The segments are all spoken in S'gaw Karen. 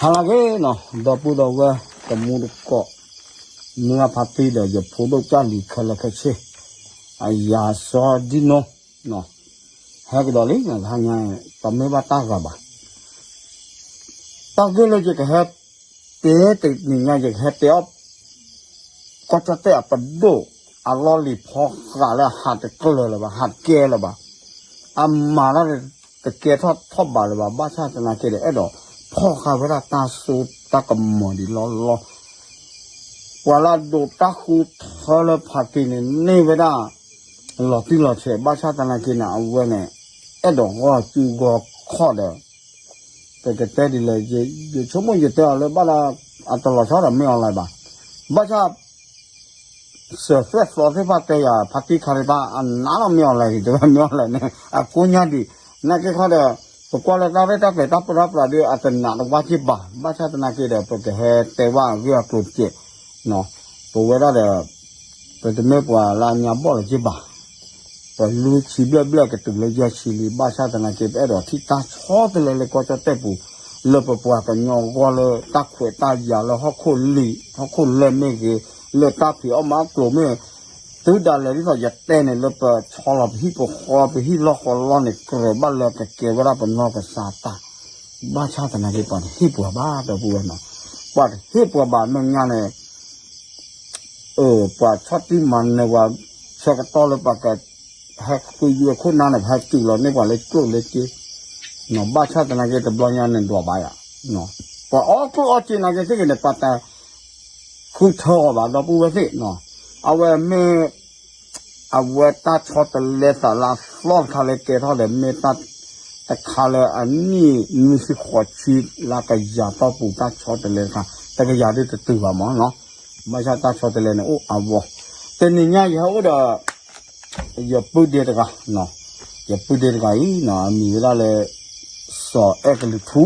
ဟါလၢအဂ့ၤနီၤ, ဒီပုၢ်ဒီဝဲၢ်တံၤသကိး, မုၢ်ဂၢ်ဖါတံၢ်ဒီးယဖိဒိၣ်ကၢ်လံၤခဲလၢာ်ခဲဆ့, အယၤစီၤဒံနိ, ဟဲကဒီးလံ, တဟါညါ တမ့ၢ်ဘၣ်တၢ်ဂၤဘၣ်. တၢ်ဂ့ၢ်လၢယကဟဲတဲတနံၤညါ ယကဟဲတဲအီၣ် ကီၢ်ကၠီၣ်တဲၣ်အပဒိၣ် အလီၢ်လံၤဖီဃးလၢအဟးတကျၢၤလၢၤဘၣ်, ဟးတကဲလၢၤဘၣ်, အမၤတၢ်တကဲထီၣ်ထီၣ်ဘးလၢၤဘၣ်, ဘၣ်ဆၣ်သနာ်က့ဒီး အဲၣ်ဒိးဖီၣ်ဃာ်ဝဲဒၣ်တၢ်စိတၢ်ကမီၤဒံးလီၢ်လီၢ်, ပှၤလၢအဒိးတၢ်ဃုထၢလၢဖါတံၢ်န့ၣ် န့ၢ်ဝဲဒၣ် လီၤတံၢ်လီၤဆဲး, ဘၣ်ဆၣ်သနာ်က့န့ၣ် အဝဲန့ၣ် အဲၣ်ဒိးဂီၢ်စုဂီၢ်ခီၣ်ဒီး ပကတဲဒ်လဲၣ်, ယဆိကမိၣ်ယတဲအီၤလၢဘၣ်ဒီး အတလီၤဆီဒီးမ့ၢ် online ဘၣ်. ဘၣ်ဆၣ် စၢၤသွဲၣ်သီသ့ၣ်တဖၣ်တဲယၤ ဖါတံၢ်ခါတဖၣ် အနးလီၤမ့ၢ် online ဒံး, တဲဝဲမ့ၢ် online န့ၣ် အကိညါဒံး, နာ်က့ခီဒီး ပကွၢ်လၢတၢ်ရဲၣ်တၢ်ကျဲၤတၢ်ပၢတၢ်ပြးဒီး အတနးတဝါက့ဘၣ်, ဘၣ်ဆၣ်သနာ်က့ဒီး ပကဟဲတဲဘၣ်အဂ့ၢ်အကျိၤတက့ၢ်. ပဝဲဒၣ်ဒီး ပတမ့ၢ်ပှၤလၢအညါဘီၣ်လၢၤက့ဘၣ်, ပလူဆံဘျဲၣ်ဘျဲၣ်ကတုၤလၢယဲၢ်ဆံလံ, ဘၣ်ဆၣ်သနာ်က့ ပအဲၣ်ဒိးထံၣ်တၢ်ဆီတလဲလၢကီၢ်ကၠီၣ်တဲၣ်ပူၤ, လၢပပှၤကညီအဂီၢ်လၢတၢ်ခွဲးတၢ်ယာ်လၢဟီၣ်ခိၣ်လံၤ ဟီၣ်ခိၣ်လဲၢ်မ့ၢ်ဂ့ၤ, လၢတၢ်ဖံးအီၣ်မၤအီၣ်ကျိၤမ့ၢ် တုၤဒၣ်လဲာ်ဒ်သိးယတဲန့ၣ် လၢပဆီလီၤပဟံၣ်ပဃီ ပဟံၣ်လီၢ်ဃီလီၢ်န့ၣ် ကြၢးဘၣ်လၢကကဲဝဲဒၣ်ပနီၢ်ကစၢ်တၢ်, ဘၣ်ဆၣ်သနာ်က့ ပှၤတဟ့ၣ်ပှၤဘၣ် ဒီပုၢ်ဝဲၢ်နီၤ, ပှၤတဟ့ၣ်ပှၤဘၣ် မဲာ်ညါန့ၣ် အၢ ပှၤဆီၣ်တံၢ်မၤနၢၤပှၤ ဆၢကတီၢ်လၢပှၤကဟဲဃုယွဲခိၣ်နၢ်န့ၣ် ပဟဲတုၤလီၤန့ၢ်ပှၤလၢကျိၣ်လၢစ့, ဘၣ်ဆၣ်သနာ်က့ တဘျီညါန့ၣ်ဒွးဘၣ်ယၤ, ပှၤအီၣ်ကျိၣ်အီၣ်စ့နာ်က့သ့ၣ်ဂ့ၤန့ၣ် ပှၤတ ဃုထၢအီၤဘၣ် ဒီပုၢ်ဝဲၢ်သ့ၣ်နီၤ, အဝဲမ့ၢ် အဝဲတၢ်ဆီတလဲသးလၢအသီတခါလၢကဲထီၣ်ဒီး မ့ၢ်တၢ်တခါလၢအနံၣ်နွံဆံဃိးဆံ လၢကယၤတီၢ်ပူၤတၢ်ဆီတလဲတခါ, တကယၤဒ်တတုၤဘၣ်မးနီၤ, ဘၣ်ဆၣ်တၢ်ဆီတလဲန့ၣ်အိၣ်အါဝီ, တနံၤညါယဟဲအိၣ်ဒီး ယပုၢ်ဒ့တဂၤ, ယပုၢ်ဒ့တဂၤအံၤနီၤ အမံၤဝဲဒၣ်လၢ စီၤအဲၣ်ကလုာ်ထူ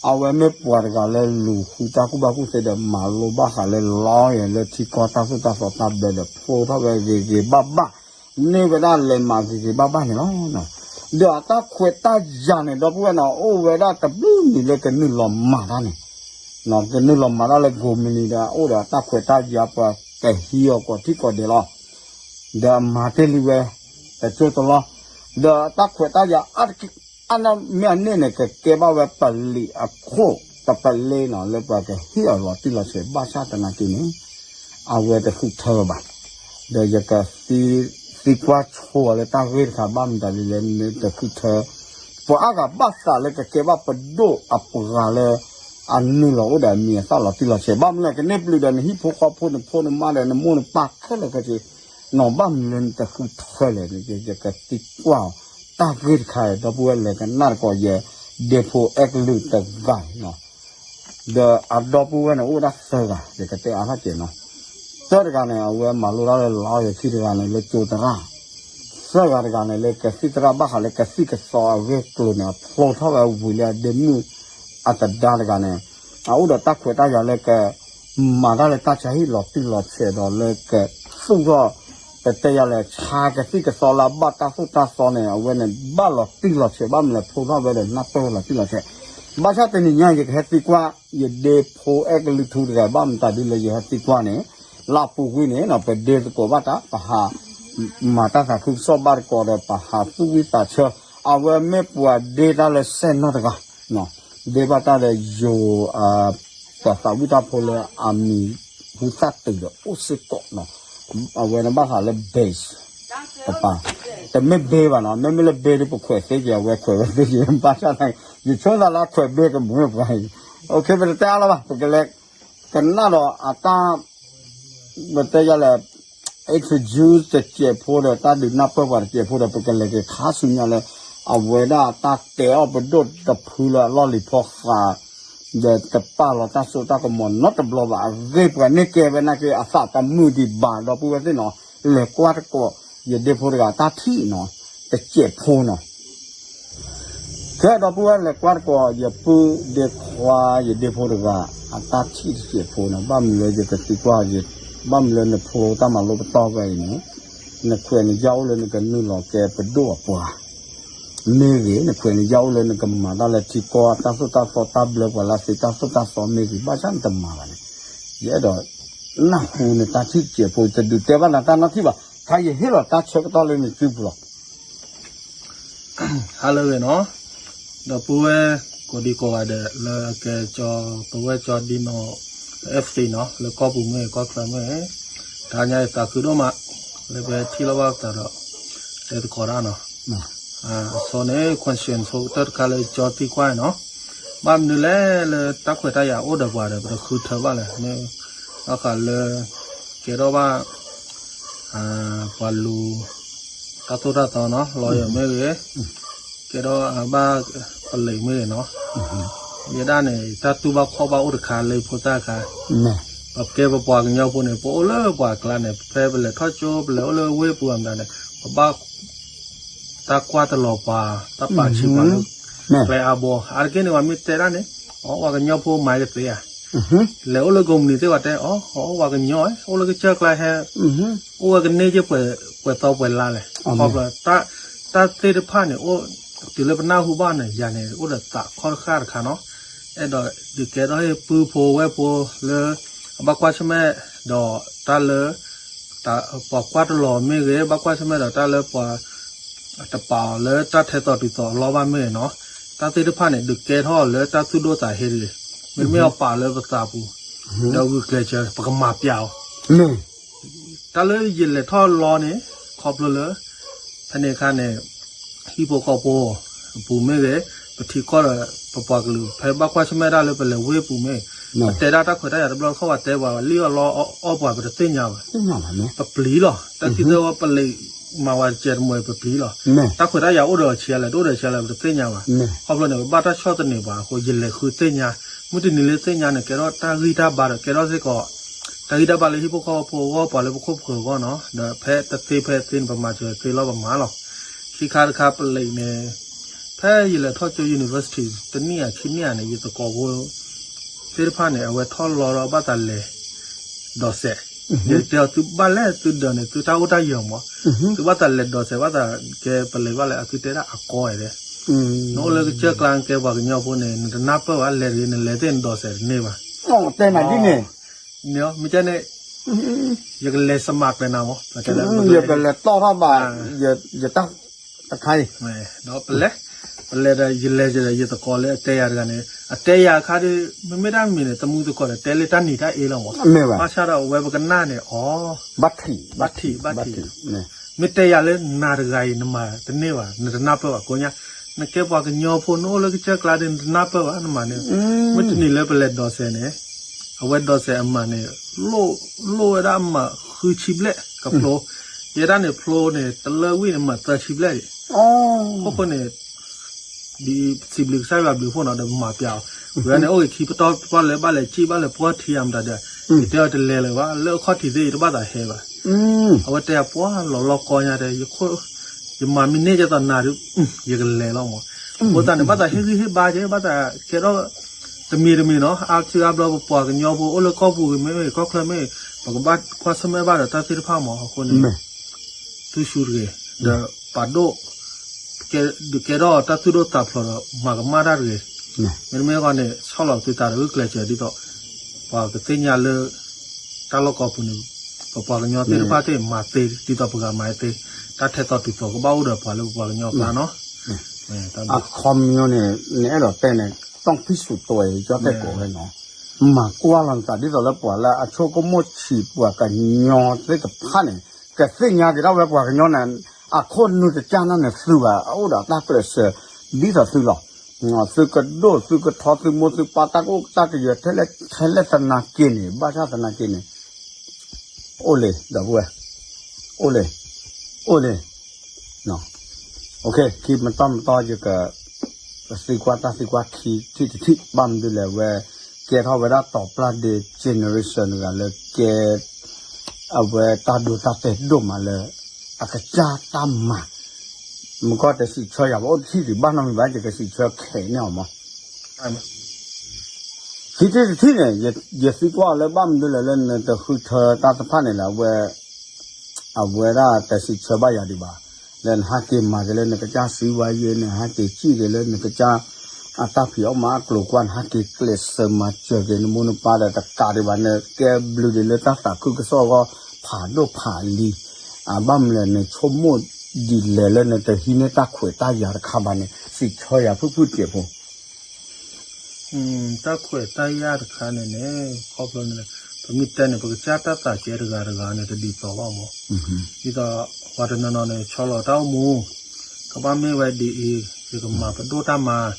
အဝဲမ့ၢ်ပှၤတဂၤလၢလူၤဃုတၢ်ကူၣ်ဘၣ်ကူၣ်သ့ဒီး မၤလိဘၣ်ဃးလၢ lawyer လၢထံကီၢ်တၢ်သိၣ်တၢ်သီတၢ်ဘျၢဒီး ဖျိထီၣ်ဝဲဂ့ၤဂ့ၤဘၣ်ဘၣ်, န့ၢ်ဝဲဒၣ်လဲၤမၤဂ့ၤဂ့ၤဘၣ်ဘၣ်န့ၣ်လီၤ. ဒီးအတၢ်ခွဲးတၢ်ယာ်န့ၣ် ဒီပုၢ်ဝဲၢ်နီၤ အိၣ်ဝဲဒၣ်တဘျုးနံၤလၢကနုာ်လီၤမၤတၢ်န့ၣ်, ကနုာ်လီၤမၤတၢ်လၢ ကိးမုၢ်နံၤဒီး အိၣ်ဒီးအတၢ်ခွဲးတၢ်ယာ် ပှၤကဟံးအီၤကိးထံၣ်ကိးဒဲးလီၤ. ဒီးအမၤတ့ၢ်လံဝဲ တကၠိတလီၢ်, ဒီးတၢ်ခွဲးတၢ်ယာ် အါတက့ၢ် အါန့ၢ်မ့ၢ်အန့ၣ်န့ၣ် ကကဲဘၣ်ဝဲပလံာ်အခိၣ်တပလ့နီၤ လၢပှၤကဟ့ၣ်အီၤလီၤတံၢ်လီၤဆဲး ဘၣ်ဆၣ်သနာ်က့န့ၣ် အဝဲတဃုထၢဘၣ်. ဒီးယကသံကွၢ်ဆိအီၤလၢတၢ်ဂ့ၢ်တခါ ဘၣ်မတၤဒ်လဲၣ် နတဃုထၢ ပှၤအါဂၤဘၣ်သးလၢကကဲဘၣ်ပဒိၣ်အပှၤလၢ အနုာ်လီၤအိၣ်ဒီးအမံၤအသၣ်လီၤတံၢ်လီၤဆဲး ဘၣ်မနုၤလဲၣ် ကန့ၢ်ပျုၤဒီးနဟံၣ်ဖိဃီဖိ နဖိနမါဒီးနမိၢ်နပၢ်ခဲလၢာ်ခဲဆ့ နီၤ ဘၣ်မနုၤလဲၣ် နတဃုထၢလဲၣ်န့ၣ် ယကသံကွၢ်အီၤ တၢ်ဂ့ၢ်တခါအံၤ ဒီပုၢ်ဝဲၢ်လဲၤကနၣ်တကိး ယဒ့ဖိအဲၣ်ကလုာ်တဂၤအံၤနီၤ ဒီးအဒီပုၢ်ဝဲၢ်န့ၣ် အိၣ်ဝဲဒၣ်သၢဂၤ ယကတဲအါထီၣ်ကဲးနီၤ သၢတဂၤန့ၣ် အဝဲမၤလိတၢ်လၢ lawyer ခံတဂၤန့ၣ် လၢကၠိသရၣ် သၢဂၤတဂၤန့ၣ် လၢကသံၣ်သရၣ် ဘၣ်ဃးလၢကသံၣ်ကသီအဂ့ၢ်အကျိၤန့ၣ် အဖျိထီၣ်ဝဲဝံၤလၢအဒ့မုၣ်အသဒါတဂၤန့ၣ် အအိၣ်ဒီးတၢ်ခွဲးတၢ်ယာ်လၢက မၤတၢ်လၢတၢ်ဆါဟံၣ်လီၤတံၢ်လီၤဆဲးဒီးလၢကသူၣ်ထီၣ် ပတဲယၤလဲၣ် ဆါကသံၣ်ကသီလၢအဘၣ်တၢ်သိၣ်တၢ်သီန့ၣ် အဝဲန့ၣ် ဘၣ်လီၤတံၢ်လီၤဆဲး ဘၣ်မနုၤလဲၣ် ဖျိထီၣ်ဝဲဒီးနၢ်ပၢၢ်လီၤတံၢ်လီၤဆဲး ဘၣ်ဆၣ်တနံၤညါ ယကဟဲသံကွၢ် ယဒ့ဖိအဲၣ်ကလုာ်ထူတဂၤ ဘၣ်မတၤဒ်လဲၣ် ယဟဲသံကွၢ်န့ၣ် လၢအပူၤကွံာ်န့ၣ် ပဒ့သကိးဘၣ်တၢ် ပဟး မၤတၢ်သးခုကစီၣ်ဘၣ်တကိးဒီး ပဟးသူၣ်ဝံသးဆၢ အဝဲမ့ၢ်ပှၤဒ့တၢ်လၢစဲၣ်နီၣ်တဂၤ ဒ့ဘၣ်တၢ်ဒီးယိၤ ပှၤသးဝံၣ်တၢ်ဖိလၢအမံၤဟူသၣ်တုၤဒီးအိၣ်စ့ၢ်ကီးနီၤ အဝဲန့ၣ်ဘၣ်ဃးလၢ base တပၤ တမ့ၢ် base ဘၣ်နီၤ မ့မ့ၢ်လၢ base ဒီး ပခွဲးသ့က့ၤ အဝဲခွဲးဝဲသ့က့ၤ ဘၣ်ဆၣ်သနာ်က့ ယဆိသးလၢအခွဲး base ကမုာ်ပှၤအံၤ ပတတဲအါလၢၤဘၣ် ပကလဲၤ ကနၣ်ဒီးအတၢ် ပတဲယၤလဲၣ် introduce တစဲးဖိဒီး တၢ်ဒုးနၢ်ပၢၢ်ပှၤတစဲးဖိဒီး ပကလဲၤက့ၤခါဆူညါလၢ အဝဲဒၣ်တၢ်တဲအီၣ်ပဒိၣ်တဖုလၢအလီၢ်လံၤဖီဃး ဒီးတပာ်လီၤတၢ်စိတၢ်ကမီၤနီတဘျီဘၣ် အဂ့ၢ်ပှၤန့ၢ်ကဲဝဲနာ်က့ အသးတမုာ်ဒံးဘၣ် ဒီပုၢ်ဝဲၢ်သ့ၣ်နီၤ လဲၤကွၢ်တကိး ယဒ့ဖိတဂၤတၢ်ထံၣ်နီၤ တစဲးဖိနီၤ ခဲဒီပုၢ်ဝဲၢ်လဲၤကွၢ်တကိး ယပုၢ်ဒ့ခွါ ယဒ့ဖိတဂၤ အတၢ်ထံၣ်တစဲးဖိနီၤ ဘၣ်မနုၤလၢယကသံကွၢ် ဘၣ်မနုၤလၢနဖျိတၢ်မၤလိပတီၢ်ဝဲအံၤန့ၣ် နခွဲးနယာ်အိၣ်လၢနကနုာ်လီၤကဲပဒိၣ်အပှၤ မ့ၢ်ဂ့ၤ နခွဲးနယာ်အိၣ်လၢနကမၤတၢ်လၢထံကီၢ်တၢ်သိၣ်တၢ်သီ တၢ်ဘျၢပှၤလၢသ့တၢ်သိၣ်တၢ်သီမ့ၢ်ဂ့ၤ ဘၣ်ဆၣ်နတမၤဘၣ်န့ၣ်, ယအဲၣ်ဒိးနၢ်ဟူနတၢ်ထံၣ်စဲးဖိ တဒုးတဲဘၣ်နၤတၢ်နီတထံၣ်ဘၣ်, ခါယဟ့ၣ်လီၤတၢ်ဆၢကတီၢ်လၢနစုပူၤလီၤ. ဟါလၢအဂ့ၤနီၤ, ဒီပုၢ်ဝဲၢ်ကိးဒံကိးဂၤဒဲး လၢအကဲကၠီပဝဲၢ်ကၠီဒ်နီၢ် everything နီၤ, လၢကီၢ်ပူၤမ့ၢ်ဂ့ၤ ကီၢ်ချၢမ့ၢ်ဂ့ၤ, တဟါညါအံၤသးခုဒိၣ်မး လၢပထံၣ်လိာ်ဘၣ်ပသးဒီး တဲသကိးတၢ်နီၤ. အဆိန့ၣ် question ဆိကတၢၢ်တခါလၢကၠီသံကွၢ်နီၤ, ဘၣ်မနုၤလဲၣ်လၢတၢ်ခွဲးတၢ်ယာ်အိၣ်ဒီးပှၤဒီး ပတဃုထၢဘၣ်လဲၣ်, မ့ၢ်ဘၣ်ဃးလၢ ကဲထီၣ်ဘၣ် ပှၤလူၤ တၢ်သိၣ်တၢ်သီနီၤ, lawyer မ့ၢ်ဂ့ၤ, ကဲထီၣ်ဘၣ်ပလံးမ့ၢ်ဂ့ၤနီၤ, ယဲဒၣ်န့ၣ် တၢ်တူၢ်ဘၣ်ခီၣ်ဘၣ်အိၣ်တခါလၢဖိသၣ်ခါ, ပကဲပပှၤကညီဖိန့ၣ် ပအိၣ်လၢပှၤကျါန့ၣ် ဖဲပလဲၤထီၣ်ကၠိ ပလဲၤအိၣ်လၢဝ့ၢ်ပူၤအမတၤန့ၣ် ပဘၣ် တၢ်ကွၢ်တလီၤပှၤ တၢ်ပာ်ဆံးပှၤလၢ ကျဲအါဘိ, အါတက့ၢ်န့ၣ် ပှၤမ့ၢ်တဲဒၣ်န့ၣ် အီ ပှၤကညီဖိမၤကသ့ဧါ, လဲၤအိၣ်လၢကိးမုၢ်နံၤသ့ၣ် ပှၤတဲအီ အီ ပှၤကညီ အိၣ်လၢကစၢၢ်ကျါဟဲ အိၣ်ဝဲကန့ၢ်က့ၤပှဲၤသီပှဲၤလါလဲၣ်, ခီဖျိ တၢ်သ့ၣ်တဖၣ်န့ၣ် အိၣ်တုၤလၢပနၢ်ဟူဘၣ်န့ၣ် ယၤန့ၣ် အိၣ်ဒီးသးခီတဃၣ်တခါနီၤ, အဲၣ်ဒိးဒုးကဲထီၣ်ဟ့ၣ်ပုၢ်ဖိဝဲၢ်ဖိလၢ အဘၣ်ကွၢ်ဆၢၣ်မဲာ်ဒီးတၢ်လၢ ပှၤကွၢ်တလီၤမ့ၢ်ဂ့ၤ, ဘၣ်ကွၢ်ဆၢၣ်မဲာ်ဒီးတၢ်လၢပှၤ တပာ်အီၤလၢတၢ်ထဲသိးတုၤသိးအလီၢ်ဘၣ်မ့ၢ်ဂ့ၤနီၤ, တၢ်သ့ၣ်တဖၣ်န့ၣ် ဒုးကဲထီၣ်အီၤလၢတၢ်သူၣ်ဒိၣ်သးဟ့တဂ့ၤ, မ့တမ့ၢ်အပာ်လၢပသးပူၤ, ဒီးဂုာ်ကျဲးစၢး ပကမၤပျးအီၤ, တၢ်လၢယလဲၤထီၣ်လီၤန့ၣ် ခီဖျိလၢ ဖဲန့ၣ်အခါန့ၣ် ဟံၣ်ဖိဃီဖိ အပူၤမ့ၢ်ဂ့ၤ, ပထံကီၢ်ဒီး ပပှၤကလုာ် ဖဲဘၣ်ကွၢ်ဆၢၣ်မဲာ်တၢ်လၢပလဲၤဝ့ၢ်ပူၤမ့ၢ်, ပတဲဒၣ်တၢ်ခွဲးတၢ်ယာ်တဘျီတခီၣ် ပှၤတဲပှၤလံၣ်အီၣ်လီအီၣ်ပှၤ ပတသ့ၣ်ညါဘၣ်, ပပျံၤလီၤ, တၢ်ခံသၢဝဲပလံးမၤဝဲတကဲးတမှဲၤ ပပျံၤလီၤ, တၢ်ခွဲးတၢ်ယာ်အိၣ်ဒီးဆံးလဲၣ် တအိၣ်ဒီးဆံးလဲၣ် ပတသ့ၣ်ညါဘၣ်, ခီဖျိန့ၣ် ပဘၣ်တၢ်ဆီၣ်သနံးပှၤအဃိ ယလဲၤဃုသ့ၣ်ညါ, မုၢ်တနံၤလၢသ့ၣ်ညါန့ၣ် ကဲထီၣ်တၢ်ဂံၢ်တၢ်ဘါဒီး ကဲထီၣ်စ့ၢ်ကီး တၢ်ဂံၢ်တၢ်ဘါလၢဟံၣ်ဖိဃီဖိအဂီၢ် ပှၤလၢပခိၣ်ပဃၢၤအဂီၢ်နီၤ, ဒီးဖဲတသ့ဖဲသ့န့ၣ် ပမၤစၢၤသ့လီၤ ပမၤလီၤ, ခံခါတခါပလံးန့ၣ် ဖဲယလဲၤထီၣ်ကၠိ university တနံၣ်ဧါခံနံၣ်ဧါန့ၣ် ယသကိးဖိ သ့ၣ်တဖၣ်န့ၣ် အဝဲထီၣ်လီၤဒီးဘၣ်သးလဲၤ ဒိးစဲး, ယတဲအီၤ သုဘၣ်လဲၣ် သုဒၢးန့ၣ် သုတၢ်အိၣ်တၢ်ယၢၤမး, သုဘၣ်သးလဲၤဒိးစဲး ဘၣ်သးကဲပလံးဘၣ်လဲၣ် အသုတဲဒၣ်အကီဧါဒီး, နအိၣ်လၢကစၢၢ်ကျါ နကဲပှၤကညီဖိန့ၣ် နတနၢ်ပၢၢ်ဘၣ် လဲၤတဂ့ၤ နလဲၤသ့ၣ်နဒိးစဲးတန့ၢ်ဘၣ်, တဲနၤဒ်န့ၣ်, မ့ၢ်ကဲန့ၣ် ယကလဲၤစမးကျဲနၤမး, ယကလဲၤတီၢ်ထီၣ်ဘၣ် ယတၢ်တခါအံၤ, ဒီးပလဲၤ, ပလဲၤဒီး ယလဲၤဒီး ယသကိးလၢအတဲယၤတဂၤန့ၣ် အတဲယၤအခါဒီး မ့မ့ၢ်တၢ်မံၤန့ၣ် တမူသကိးဒီး တဲလၢတၢ်နံၤတၢ်အ့လီၤမး, ဘၣ်ဆၣ်ဒီးအဝဲပကနၣ်န့ၣ် အီ ဘၣ်ထံး ဘၣ်ထံး ဘၣ်ထံး, မ့ၢ်တဲယၤလၢနၤတဂၤအံၤ နမၤတန့ၢ်ဘၣ် နတနၢ်ပၢၢ်ဘၣ်ကိးညါ, နကဲပှၤကညီဖိ နအိၣ်လၢကစၢၢ်ကျါဒီး နတနၢ်ပၢၢ်ဘၣ် နမၤန့ၣ်, မုၢ်တနံၤလၢပလဲၤဒိးစဲးန့ၣ် အဝဲဒိးစဲးအမးန့ၣ် လိၣ်ဝဲဒၣ်မးဃုဆံဘျဲၣ်ကဖျိ, ယဲဒၣ်န့ၣ်ဖျိန့ၣ် တလၢဝံၣ်န့ၣ် မးသၢဆံဘျဲၣ်အံၤ, အဃိန့ၣ် စံးဘျုးကစၢ်ယွၤဘျုးဖှိၣ်နီၤ ဒီးမၤပျးအီၤ, ဝဲန့ၣ် အိၣ်ဂ့ၤခံပတီၢ်တပတီၢ်လဲၤဘၣ်လဲၤစံၣ်ဘၣ်လဲၤပှီၢ်ထံအမတၤဒီး, ယတဲအီၤတလဲၤလၢၤဘၣ် လၢအခီၣ်ထံးသ့ၣ်အံၤ တဘၣ်သးဟဲဘၣ်, အဝဲတဲအပှၤလီၤလီၢ်ကီညါတဲ ယမၤမံန့ၢ်ကဲသိးနၤဒုး ယကလဲၤလီၤမး, အဃိသတးန့ၣ် ဘၣ်သးဟ့ၣ်ဂံၢ်ဟ့ၣ်ဘါကဲ ဘၣ်သးကဲထီၣ် တမံၤတမံၤနီၤ အါစုအါဘျီ ပပှၤကညီဖိအိၣ်လၢကီၢ်ပူၤဂ့ၤမ့ၢ်ဂ့ၤ ကီၢ်ချၢမ့ၢ်ဂ့ၤ ပကဘၣ်ကွၢ်ဆၢၣ်မဲာ်ဘၣ်ဒီးတၢ်သ့ၣ်တဖၣ်မး အဃိန့ၣ် သုရှုံးတဂ့ၤ, ဒီးပာ်ဒိၣ် ဒုးကဲထီၣ်တၢ်သူၣ်ဒိၣ်သးဖျိးဒီးမၤကမၣ်တၢ်တဂ့ၤ, မ့တမ့ၢ်ဃီန့ၣ် ဆီၣ်လီၤသုသးဒီးဂုာ်ကျဲးစၢးဒ်သိး ပှၤကသ့ၣ်ညါလၢ တၢ်လီၢ်ကီၢ်ပူၤန့ၣ် ပပှၤကညီသ့ၣ်တဖၣ်သ့ၣ်မၤသ့ ဒ်သိးပဂၤမၤသ့, တၢ်ထဲသိးတုၤသိးကဘၣ်အိၣ်ဒီးပှၤလၢပပှၤကညီအကျါနီၤ, အခီပညီန့ၣ် နအဲၣ်ဒိးတဲန့ၣ် ต้องพิสูจน์ตัวเอง ကၠီတဲကိးဝဲနီၤ, မၤကွၢ်လီၤနသး ဒ်သိးလၢပှၤလၢအဆိကမိၣ်ဆံးပှၤကညီသ့ၣ်တဖၣ်န့ၣ် ကသ့ၣ်ညါက့ၤဒၣ်ဝဲပှၤကညီန့ၣ် အခိၣ်နူာ်ကစၢ်န့ၣ်န့ၣ် သုဘၣ်အိၣ်ဒီးတၢ်ကျဲးစၢး ဒ်သိးသုလီၤ, သုကဒိၣ်သုကထီသုမိၢ်သုပၢ် တၢ်ကအိၣ်တၢ်ကယၢၤထဲလဲၣ်ထဲလဲၣ်သနာ်က့န့ၣ် ဘၣ်ဆၣ်သနာ်က့န့ၣ် အိၣ်လံ ဒီပုၢ်ဝဲၢ်, အိၣ်လံ, အိၣ်လံ, ခံမတီၢ်မတီၢ်ယက သံကွၢ်တၢ်သံကွၢ်ခံထံၣ်တထံၣ် ဘၣ်မနုၤလဲၣ်ဝဲ ကဲထီၣ်ဝဲဒၣ်တီၤပျၢ်ဒ့ generation တဂၤလၢကဲ အဝဲတၢ်ဒိတၢ်တဲာ်ဒိၣ်မးလၢ အကစၢ်တၢ်မၤ မ့ၢ်ကီၢ်တစံးဆၢယၤ ပအိၣ်တထံၣ်ဒံးဘၣ်နီတမံၤဘၣ် ယကစံးဆၢခဲန့ၢ်အီၤမး ခံထံၣ်တထံၣ်န့ၣ် ယသံကွၢ်အီၤလၢဘၣ်မနုၤလဲၣ်လၢနတဃုထၢတၢ်တဖၣ်န့ၣ်လဲၣ် အဝဲ အဝဲဒၣ်တစံးဆၢဘၣ်ယၤဒံးဘၣ်. လၢနဟဲက့ၤမၤက့ၤလၢနကစၢ်စံးဝါယဲ နဟဲက့ၤစံၣ်က့ၤလၢနကစၢ် အတၢ်ဖံးအီၣ်မၤအကျိၤကွၢ် နဟဲက့ၤကျဲးစၢးမၤစၢၤက့ၤနမိၢ်နပၢ်ဒီးတကးဒံးဘၣ် နကဲဘျုးဒံးလၢတၢ်သးခုကစီၣ်အဂီၢ် ဖးဒိၣ်ဖးလံၤ အဘၣ်မနုၤလဲၣ် နဆိကမိၣ်ဒ်လဲၣ်လၢနတဟံးန့ၢ်တၢ်ခွဲးတၢ်ယာ်တခါဘၣ်န့ၣ် စံးဆၢယၤဖုၣ်ဖုၣ်တက့ၢ်ဖိ တၢ်ခွဲးတၢ်ယာ်တခါန့ၣ်န့ၣ် ခီဖျိန့ၣ် ပမ့ၢ်တဲန့ၣ် ပကစၢ်တၢ်သးကဲတဂၤတဂၤန့ၣ် တဒ်သိးဘၣ်မး. ဒ်သိး ပှၤတနီၤနီၤန့ၣ် ဆီလီၤတၢ်အိၣ်မူ ကဘၣ်မ့ၢ်ဝဲဒ်အံၤ ယကမၤပဒိၣ်တၢ်မၤ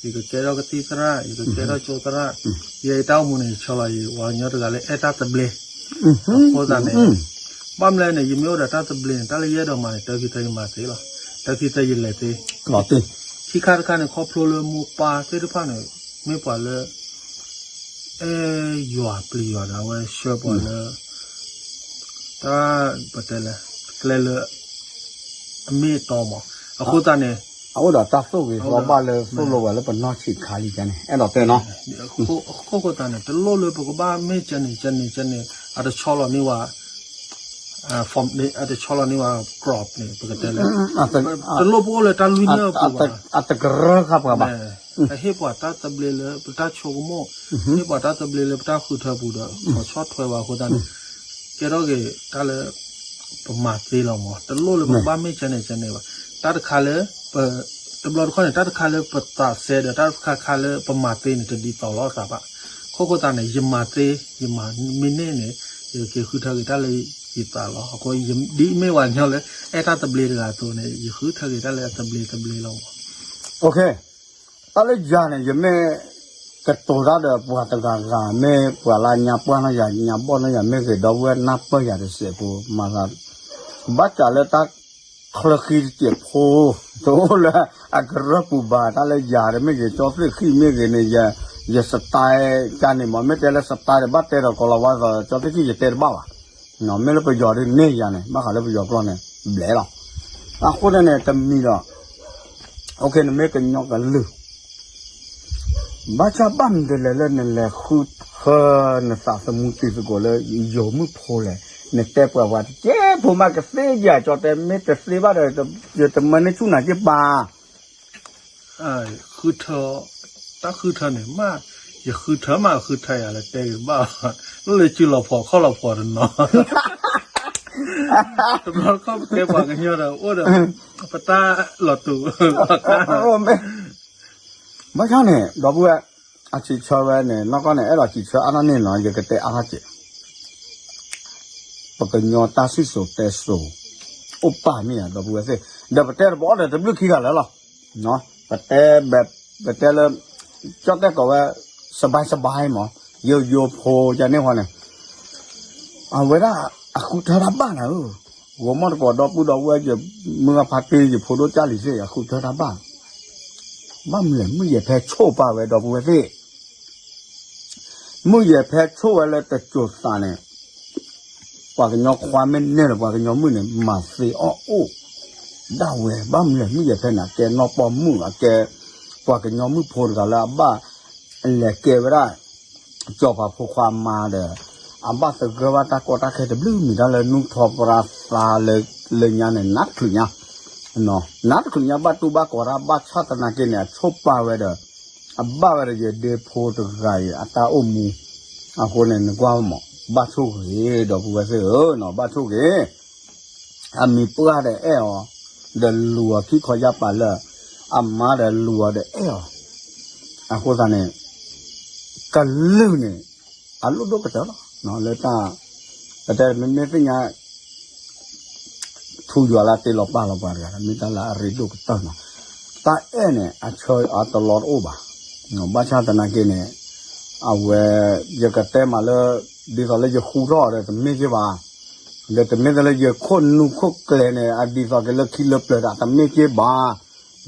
ယကကဲထီၣ်ကသံၣ်သရၣ် ယကကဲထီၣ်ကၠိသရၣ် ယဲယတၢ်အိၣ်မူန့ၣ် ယဆီလီၤယံၤ ပှၤကညီတဂၤလၢအဲၣ်တၢ်သဘျ့ အဃိသတးန့ၣ် ဘၣ်မနုၤလဲၣ်န့ၣ် ယမ့ၢ်အိၣ်ဒီးတၢ်သဘျ့န့ၣ် တၢ်လၢယအဲၣ်ဒိးမၤန့ၣ် တၢ်ခံတၢ်ယမၤသ့လီၤ. တၢ်ခံတၢ်ယလဲၤသ့ ခံခါတခါန့ၣ် ခီဖျိလၢမိၢ်ပၢ်သ့ၣ်တဖၣ်န့ၣ် မ့ၢ်ပှၤလၢ အဲၣ်ယွၤပျံၤယွၤဒီး အဝဲဆှၢပှၤလၢ တၢ်ပတဲလဲၣ် ကျဲလၢ အမ့ၢ်အတီမး အဃိသတးန့ၣ် အအိၣ်ဒီးတၢ်သိၣ်ဂ့ၤ ပဘၣ်လၢသိၣ်လိဝဲလၢပနီၢ်ဆံးခါလံန့ၣ် အဲၣ်ဒိးတဲနီၤ အဃိသတးန့ၣ် တလိၣ်လၢပကဘၣ်မ့ၢ်ကဲန့ၣ် ကဲန့ၣ် ကဲန့ၣ် အတဆီလီၤန့ၢ်ဝဲ form န့ၣ် အတဆီလီၤန့ၢ်ဝဲ crop န့ၣ် ပကတဲလဲၣ် တလိၣ်ပအိၣ်လၢတၢ်လွံၢ်နၢၣ်အပူၤဘၣ် အတကရၢဃာ်ပှၤဘၣ် အဟ့ၣ်ပှၤတၢ်သဘျ့လၢပတၢ်ဆိကမိၣ် ဟ့ၣ်ပှၤတၢ်သဘျ့လၢပတၢ်ဃုထၢပူၤဒီး ဆီၣ်ဆီၣ်ထွဲဝဲအဃိသတးန့ၣ် ကဲထီၣ်က့ၤတၢ်လၢ ပမၤသ့လီၤမး တလိၣ်လၢပကဘၣ်မ့ၢ်ကဲန့ၣ်ကဲန့ၣ်ဘၣ် တၢ်တခါလၢ တဘျီတခီၣ်န့ၣ် တၢ်တခါလၢပသးစဲဒီး တၢ်တခါခါလၢပမၤသ့န့ၣ် တဒ်သိးလိာ်သးဘၣ် ခိၣ်ဃိသတးန့ၣ် ယမၤသ့ ယမၤမ့ၢ်န့ၢ်န့ၣ် ယက့ၤဃုထၢက့ၤတၢ်လၢယသးလီၤ အဃိ ဒ်မ့ၢ်ပှၤကညီလၢ အဲၣ်တၢ်သဘျ့တဂၤအသိးန့ၣ် ယဃုထၢက့ၤတၢ်လၢအသဘျ့သဘျ့လီၤမး တၢ်လၢယၤန့ၣ် ယမ့ၢ်ကတိၤတၢ်ဒီးပှၤတဂၤဂၤ မ့ၢ်ပှၤလၢညါပှၢ်နီၢ်ယၤ ညါဘီၣ်နီၢ်ယၤ မ့ၢ်ဂ့ၤဒီပုၢ်ဝဲၢ်နၢ်ပၢၢ်ယၤတစဲးဖိ မၤသး ဘၣ်စးလၢတၢ်ချၢဃံတစဲးဖိ တအိၣ်လၢအကရၢၢ်ပူၤဘၣ် တၢ်လၢယၤဒီးမ့ၢ်ဂ့ၤ ကၠီသ့ၣ်ဃံၣ်မ့ၢ်ဂ့ၤန့ၣ် ယ style ကန့ၣ်မး မ့ၢ်တဲလၢ style ဒီးဘၣ်တဲဒီးကိးလီၤဝါသိး ကၠီသ့ၣ်ဃံၣ်ယတဲတဘၣ်ဘၣ် မ့ၢ်လၢပယီၤဒ်န့ၣ်ယၤန့ၣ် ဘၣ်ဃးလၢပယီၤကျိာ်န့ၣ် ဘျဲးလီၤ အဃိန့ၣ်န့ၣ် တမံၤဒီး နမ့ၢ်ကညီကလုာ် ဘၣ်ဆၣ်ဘၣ်မနုၤလဲၣ်လၢနလဲၤဃုထၢနသးသမူတံၤသကိးလၢယိၤမုၣ်ဖိလဲၣ် နတဲပှၤပှၤတကဲဖိမးကသ့ယၤ ကၠီတဲမ့ၢ်တသ့ဘၣ်ဒီး ယတမၢန့ၢ်ဆူၣ်နၤက့ၤပၢ် ဃုထၢ တၢ်ဃုထၢန့ၣ်မး ယဃုထၢမးဃုထၢယၤလၢတဲဂ့ၤဘၣ် လၢလၢစုလီၤဖှီၣ်ခီၣ်လီၤဖှီၣ်တနီၤ တဘျီခီၣ်ပကဲပှၤကညီဒီးအိၣ်ဒီး ပတၢ်လီၤတူာ် ဘၣ်ဆၣ်န့ၣ် ဒီပုၢ်ဝဲၢ် အစံးဆၢဝဲန့ၣ် နီၢ်ကီၢ်န့ၣ် အဲၣ်ဒိးစံးဆၢအါထီၣ်န့ၣ်နီၤ ယကတဲအါထီၣ်က့ၤ ပကညီတၢ်စံၣ်စိၤတဲစိၤ အိၣ်ပၢ်မ့ၢ်ဧါ ဒီပုၢ်ဝဲၢ်သ့ၣ် ဒီးပတဲတဘီဒီးတဘျုးခံဂၤလၢာ်လီၤ ပတဲ ပတဲလၢ ကၠီတဲကိးဝဲ စဘဲစဘဲမး ယိယိဖိယၤန့ၣ်ဃီန့ၣ် အဝဲဒၣ် အဃုထၢတၢ်ဘၣ်နၤဧၢ, ဂီၤမီၢ်တကိးဒီပုၢ်ဒီဝဲၢ်ယမုၢ်ဂၢ်ဖါတံၢ်ယဖိဒိၣ်ကၢ်လံၤသ့ၣ် အဃုထၢတၢ်ဘၣ်, ဘၣ်မနုၤလဲၣ် မုၢ်ယဲၢ်ဖဲဆိၣ်ပာ်ဝဲဒီပုၢ်ဝဲၢ်သ့ၣ်, မုၢ်ယဲၢ်ဖဲဆိၣ်ဝဲလၢတစိၤသးန့ၣ် ပှၤကညီခွါမ့ၢ်နဲၣ်လီၤ ပှၤကညီမုၣ်န့ၣ် မၤသ့အီၣ်အိၣ်ဒၣ်ဝဲ, ဘၣ်မနုၤလဲၣ် မုၢ်ယဲၢ်ဖဲန့ၣ် အကဲနီၢ်ပီၢ်မုၣ် အကဲ ပှၤကညီမုၣ်ဖိတဂၤလၢအဘၣ်လဲၤကဲဝဲဒၣ် စီၤပၤဖိခွါမါဒီး အဘၣ်သဂၢၢ်ဘၣ်တၢ်ကီတၢ်ခဲတဘျုးမံၤ တၢ်လၢနူၢ်ထီၣ်ပရၢသးလၢညါန့ၣ် နးတချုးညါ, နးတချုးညါ ဘၣ်တူၢ်ဘၣ်ကီးတၢ် ဘၣ်ဆၣ်သနာ်က့န့ၣ် အဆိၣ်ပာ်ဝဲဒီး အဘၣ်ဝဲဒီးယဒ့ဖိတဂၤအံၤ အတၢ်အိၣ်မူ, အဃိန့ၣ် နကွၢ်မး ဘၣ်ဆိၣ်ဂ့ၤ ဒီပုၢ်ဝဲၢ်သ့ၣ်ဧၢ, ဘၣ်ဆိၣ်ဂ့ၤ အမံၤပှၢ်ဒီးအဲၣ်အီၤ, ဒီးလူၤအီၤခံခီယၢ်ပာ်လၢာ်, အမါဒီးလူၤအီၤဒီးအဲၣ်အီၤ, အဃိသတးန့ၣ် ကလုာ်န့ၣ် အလိၣ်ဒိၣ်ကတၢၢ်လီၤ, လၢတၢ် ပတဲမ့မ့ၢ်သ့ၣ်ညါ ထူယွၤလၢတ့လီၤပာ်လီၤပှၤတဂၤ မ့ၢ်တၢ်လၢအရ့ဒိၣ်ကတၢၢ်နီၤ, တၢ်အဲၣ်န့ၣ် အဆၢအတလီတအိၣ်ဘၣ်, ဘၣ်ဆၣ်သနာ်က့န့ၣ် အဝဲ ယကတဲမးလၢ ဒ်သိးလၢယဃူထီၣ်ဒီးတမ့ၢ်က့ၤဘၣ်, ဒီးတမ့ၢ်သးလၢယခိၣ်နူာ်ခိၣ်ကျဲန့ၣ် အဒ်သိးက့ၤလၢခံလၢပျၢၤဒၣ်တမ့ၢ်က့ၤဘၣ်,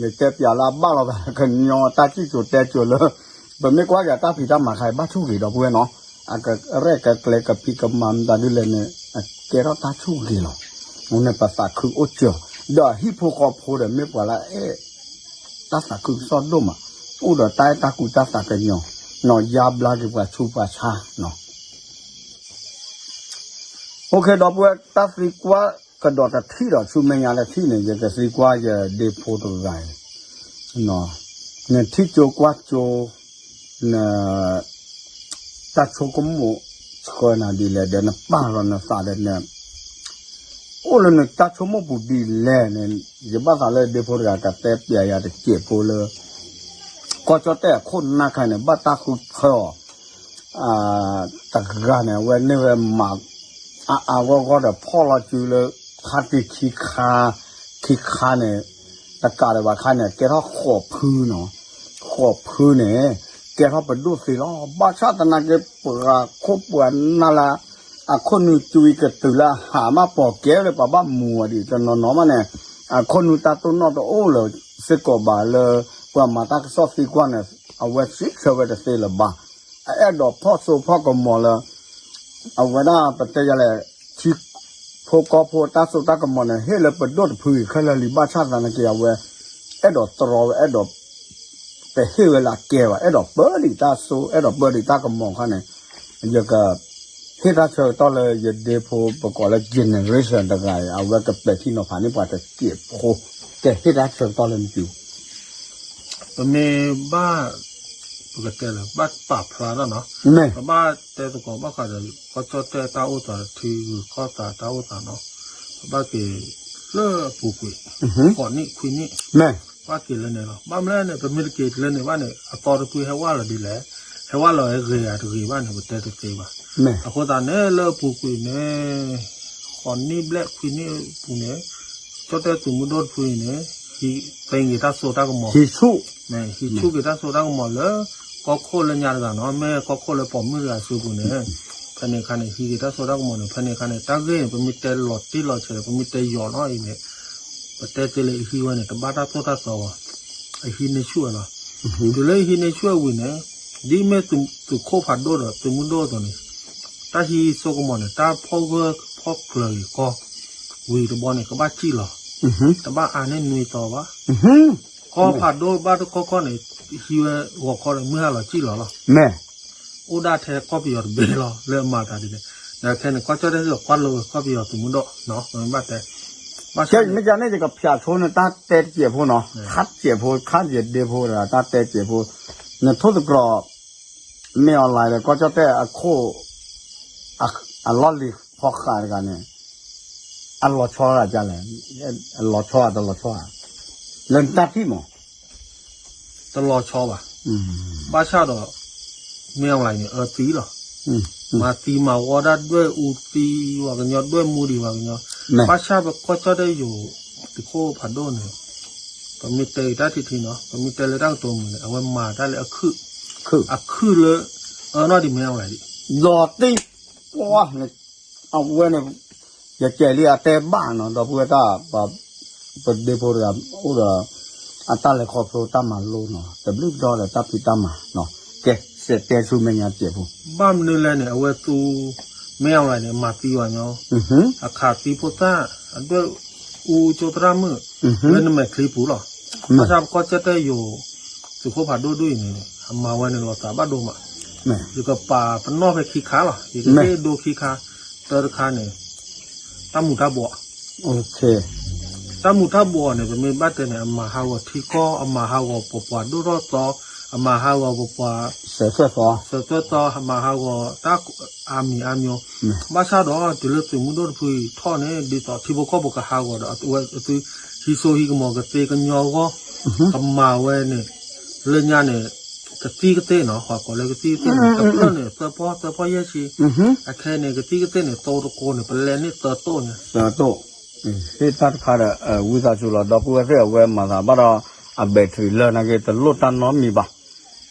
ယတဲပျးလၢအဘၣ်လီၤသးကညီတၢ်စံၣ်စိၤတဲစိၤလၢ ပမ့ၢ်ကွၢ်က့ၤတၢ်ဖံးတၢ်မၤခါအံၤ ဘၣ်ဆိၣ်ဂ့ၤဒီပုၢ်ဝဲၢ်နီၤ, အကရဲၣ်ကကျဲၤကဖံးကမၤမတၤဒ်လဲၣ်န့ၣ် အကဲထီၣ်တၢ်ဆိၣ်ဂ့ၤလီၤ, အဃိန့ၣ် ပသးခုအိၣ်စၢၤ, ဒီးဟံၣ်ဖိဃီဖိဒီးမ့ၢ်ပှၤလၢအအဲၣ် တၢ်သးခုကစီၣ်ဒိၣ်မး, အိၣ်ဒီးတၢ်အဲၣ်တၢ်ကွံတၢ်သးကညီၤ, နီၢ်ယါဘျါက့ၤပှၤဆူးပှၤဆါနီၤ, အိၣ်ခ့ ဒီပုၢ်ဝဲၢ် တၢ်သံကွၢ် ကဒီးတထံၣ်ဒီးဆူမဲာ်ညါတထံၣ်န့ၣ် ယကသံကွၢ်ယဒ့ဖိတဂၤအံၤ, နထံၣ်ကၠိကွၢ်ကၠိ, န တၢ်ဆိကမိၣ်ဆှၢနၤဒ်လဲၣ် ဒီးနပာ်လီၤနသးဒီးန အိၣ်လၢနတၢ်ဆိကမိၣ်ပူၤဒ်လဲၣ်န့ၣ် ယဘၣ်သးလၢဒ့ဖိတဂၤကတဲပျးယၤတစဲးဖိလၢ ကီၢ်ကၠီၣ်တဲၣ်အခိၣ်နၢ်ခါန့ၣ် ဘၣ်တၢ်ဃုထၢအီၤ တဂၤန့ၣ် အဝဲန့ၢ်ဝဲမၤ အါအါဂီၢ်ဂီၢ်ဒီး ဖီၣ်လီၤစုလၢ ခါတံၢ်ခံခါ, ခံခါန့ၣ် တကးဒံးဘၣ်ခါန့ၣ် ကဲထီၣ်ဃိးဖုနီၤ, ဃိးဖုန့ၣ် ကဲထီၣ်ပဒိၣ်သ့လီၤ. ဘၣ်ဆၣ်သနာ်က့ ပှၤခိၣ်ပှၤနၢ်လၢ အခိၣ်နူာ်ကွံကတုၤလၢအဟးမး ပိာ်ကဲလၢပှၤဘၣ်မူအီၤဒံး တနီၤနီၤမးန့ၣ် အခိၣ်နူာ်တၢ်တိၢ်နီၣ်တအိၣ်လၢၤစ့ၢ်ကီးဘၣ်လၢ ပှၤမၤတၢ်ကစီၣ်သံကွၢ်န့ၣ် အဝဲစံးဆၢဝဲတသ့လၢၤဘၣ်. အအဲၣ်ဒိးဖီၣ်စိဖီၣ်ကမီၤလၢ အဝဲဒၣ်ပတဲယၤလဲၣ် ထံဖိကီၢ်ဖိတၢ်စိတၢ်ကမီၤန့ၣ် ဟ့ၣ်လၢပဒိၣ်တဖုအံၤခဲလၢာ်လံ ဘၣ်ဆၣ်သနာ်က့ အဝဲ အဲၣ်ဒိးတြီဝဲ အဲၣ်ဒိး ပဟ့ၣ်ဝဲလၢအကဲဘၣ် အဲၣ်ဒိးပၢဒံးတၢ်စိ အဲၣ်ဒိးပၢဒံးတၢ်ကမီၤအခါန့ၣ် ယက ဟ့ၣ်တၢ်ဆၢကတီၢ်လၢယဒ့ဖိပကိးလၢ generation တဂၤအံၤ အဝဲကပဲာ်ထံနီၤဖးန့ၢ်ပှၤတစဲးဖိ ကဟ့ၣ်တၢ်ဆၢကတီၢ်လၢနစု ပမ့ၢ်ဘၣ် ပကတဲလၢ ဘၣ်ပာ်ဖျါထီၣ်နီၤ, ပဘၣ်တဲသကိးဘၣ်ဃးဒီး ကီၢ်ကၠီၣ်တဲၣ်တၢ်အိၣ်သး ထံဂုၤကီၢ်သးတၢ်အိၣ်သးနီၤ, ပဘၣ်က့ၤလၢအပူၤကွံာ် ဃိးနံၣ်ခွံနံၣ် ဘၣ်က့ၤလၢန့ၣ်လီၤ. ဘၣ်မနုၤလဲၣ်န့ၣ် ပမ့ၢ်တက့ၤလၢန့ၣ်ဘၣ်န့ၣ် အသီတဖုဟဲဝဲလီၤဒ်လဲၣ်, ဟဲဝဲလီၤဟဲဂ့ၤဂၤတဂ့ၤဘၣ်န့ၣ် ပတဲတသ့ဘၣ်. အဃိသတးန့ၣ် လၢအပူၤကွံာ်န့ၣ် ဃိးနံၣ်ဘျဲၣ်ခွံနံၣ်အပူၤန့ၣ် ကၠီၣ်တဲၣ်သုးမုၢ်ဒိၣ်တဖုအံၤန့ၣ် ဟံးသ့ဂ့ၤတၢ်စိတၢ်ကမီၤ ဟံးဆူၣ်က့ၤတၢ်စိတၢ်ကမီၤလၢ ကီၢ်ခိၣ်လၢညါတဂၤနီၤ, မ့ၢ်ကီၢ်ခိၣ်လၢပိာ်မုၣ်တဂၤစုပူၤန့ၣ် ဖဲန့ၣ်အခါန့ၣ် ဟံးက့ၤတၢ်စိတၢ်ကမီၤန့ၣ် ဖဲန့ၣ်အခါန့ၣ် တၢ်ဂ့ၢ်န့ၣ် ပမ့ၢ်တဲလီၤတံၢ်လီၤဆဲးဒီး ပမ့ၢ်တဲယိာ်နီၤအံၤန့ၣ် ပတဲသ့လၢအဟံးဝဲန့ၣ် တဘၣ်တၢ်သိၣ်တၢ်သီဘၣ်, အဟံးန့ၢ်ဆူၣ်ဝဲလီၤ. တုၤလၢအဟံးန့ၢ်ဆူၣ်ဝဲဝံၤန့ၣ် ဒ်မ့ၢ်သုးခိၣ်ဖးဒိၣ်ဒီးသုးမုၢ်ဒိၣ်အသိးန့ၣ် တၢ်ဟံးစိကမီၤန့ၣ် တၢ်ဖီၣ်ဂၢၢ်ဖီၣ်ကျၢၤဂ့ၤကီ ဝံၤတဘျီန့ၣ် ကဘၣ်စံၣ်လီၤ, တဘၣ်အါန့ၢ်နွံသီဘၣ်. ကီၢ်ဖးဒိၣ်ဘၣ်တကီၢ်ခီၣ်န့ၣ် ဟံးဝဲဂီၤခီဒီး မုၢ်ဟါလီၤစံၣ်လီၤလီၤ. အိၣ်ဒၣ်ထဲကီၢ်ပယီၤတဘ့ၣ်လီၤ လၢအမၤသးဒ်န့ၣ်. ဒီးခဲန့ၣ် ကီၢ်ကၠီၣ်တဲၣ်စ့ၢ်ကီးကွၢ်လိကီၢ်ပယီၤသုးမုၢ်ဒိၣ်နီၤ ပမ့ၢ်ဘၣ်တဲ ဘၣ်ဆၣ်န့ၣ် မ့ၢ်ကန့ၣ် ယကဖျါဆိန့ၣ် တၢ်တဲတစဲးဖိနီၤ ခါတစဲးဖိ ခါယဒ့ဖိဒီး တၢ်တဲတစဲးဖိ နထိၣ်သတြီၤ မ့ၢ် online ဒီးကီၢ်ကၠီၣ်တဲၣ်အခိၣ် အလီၢ်လံၤဖီဃးတဂၤန့ၣ် အလီၤဆီဂၤဒ်လဲၣ်, အလီၤဆီဂၤတလီၤဆီဂၤ လၢနတၢ်ထံၣ်မး တလီၤဆီဘၣ်. ဘၣ်ဆၣ်ဒီး မ့ၢ် online န့ၣ် အၢသံလီၤ. မၤသံမၤဝီဒၣ်ဒွဲၣ်အူသံ ပှၤကညီဒွဲၣ်မူဒံးပှၤကညီ ဘၣ်ဆၣ်ပကီၢ်ကၠီၣ်တဲၣ်ယိၤ သုးခိၣ်ဖးဒိၣ်န့ၣ် ပမ့ၢ်တဲအံၤတၢ်ထံထံနီၤ ပမ့ၢ်တဲလၢတၢ်ကတိၤမုာ်န့ၣ် အဝဲမၤတၢ်လၢအခုၣ် အခုၣ်လၢ အၢနီၢ်ဒံး မ့ၢ် online ဒံး လီၤတံၢ် ပှၤ အဝဲန့ၣ် ယကဲလံအတဲဘၣ်နီၤ ဒီပုၢ်ဝဲၢ်တၢ် ပဒ့ဖိတဂၤအိၣ်ဒီး အတၢ်လဲၤခီဖျိတၢ်မၤလိနီၤ တဘျုးကတီၢ်ဒီးတၢ်ဖံးတၢ်မၤနီၤ ကဲ စဲးတဲဆူမဲာ်ညါတစဲးဖိ ဘၣ်မနုၤလဲၣ်န့ၣ် အဝဲသူ မ့ၢ် online န့ၣ် မၤသံပှၤကညီ အခးသံဖိသၣ် အဒွဲၣ်အူကၠိသရၣ်မုၣ် လၢနမဲာ်ချံပူၤလီၤ. ဘၣ်ဆၣ်ပကီၢ်ကၠီၣ်တဲၣ်ယိၤ သုးခိၣ်ဖးဒိၣ်ဒိၣ်အံၤန့ၣ် အမၤဝဲန့ၣ်လီၤသးဘၣ်ဒိမး ယကပာ်ပနီၣ်ဖဲခံခါလီၤ ယကဟ့ၣ်ဒိခံခါ တၢတခါန့ၣ် တၢ်မူၤတၢ်ဘှီး တၢ်မူၤတၢ်ဘှီးန့ၣ် ပမ့ၢ်ဘၣ်တဲန့ၣ် အမၤဟးဂီၤထံကီၢ် အမၤဟးဂီၤပပှၤဒိၣ်ထီၣ်သီ အမၤဟးဂီၤပပှၤ စၢၤသွဲၣ်သီ အမၤဟးဂီၤတၢ်အါမံၤအါမျိၤ ဘၣ်ဆၣ်ဒီးတုၤလၢသုးမုၢ်ဒိၣ်တဖုအံၤထီၣ်န့ၣ် ဒ်သိးထံဖိကီၢ်ဖိကဟးဂီၤဒီး အဝဲသု ဟံးစိဟံးကမီၤကသ့ကညီအဂီၢ် ကမၤဝဲန့ၣ် လၢညါန့ၣ် ကသံၣ်ကသ့ၣ်နီၤ ပှၤကိးလၢကသံၣ်ကသ့ၣ်န့ၣ် တဖျၢၣ်န့ၣ် သၢပီၢ် သၢပီၢ်ယဲၢ်ဆံ အခဲအံၤန့ၣ် ကသံၣ်ကသ့ၣ်န့ၣ် တိတကိးန့ၣ် ပလဲန့ၢ်သၢတိၣ်န့ၣ် သၢတိၣ် ဟ့ၣ်တၢ်တခါဒီး ဝံသးစူၤလီၤ ဒီပုၢ်ဝဲၢ်သ့ၣ် အဝဲမၤသးဘၣ်ဒီး အbatteryလၢာ်နာ်က့ တလိၣ်တၢ်နီတမံၤ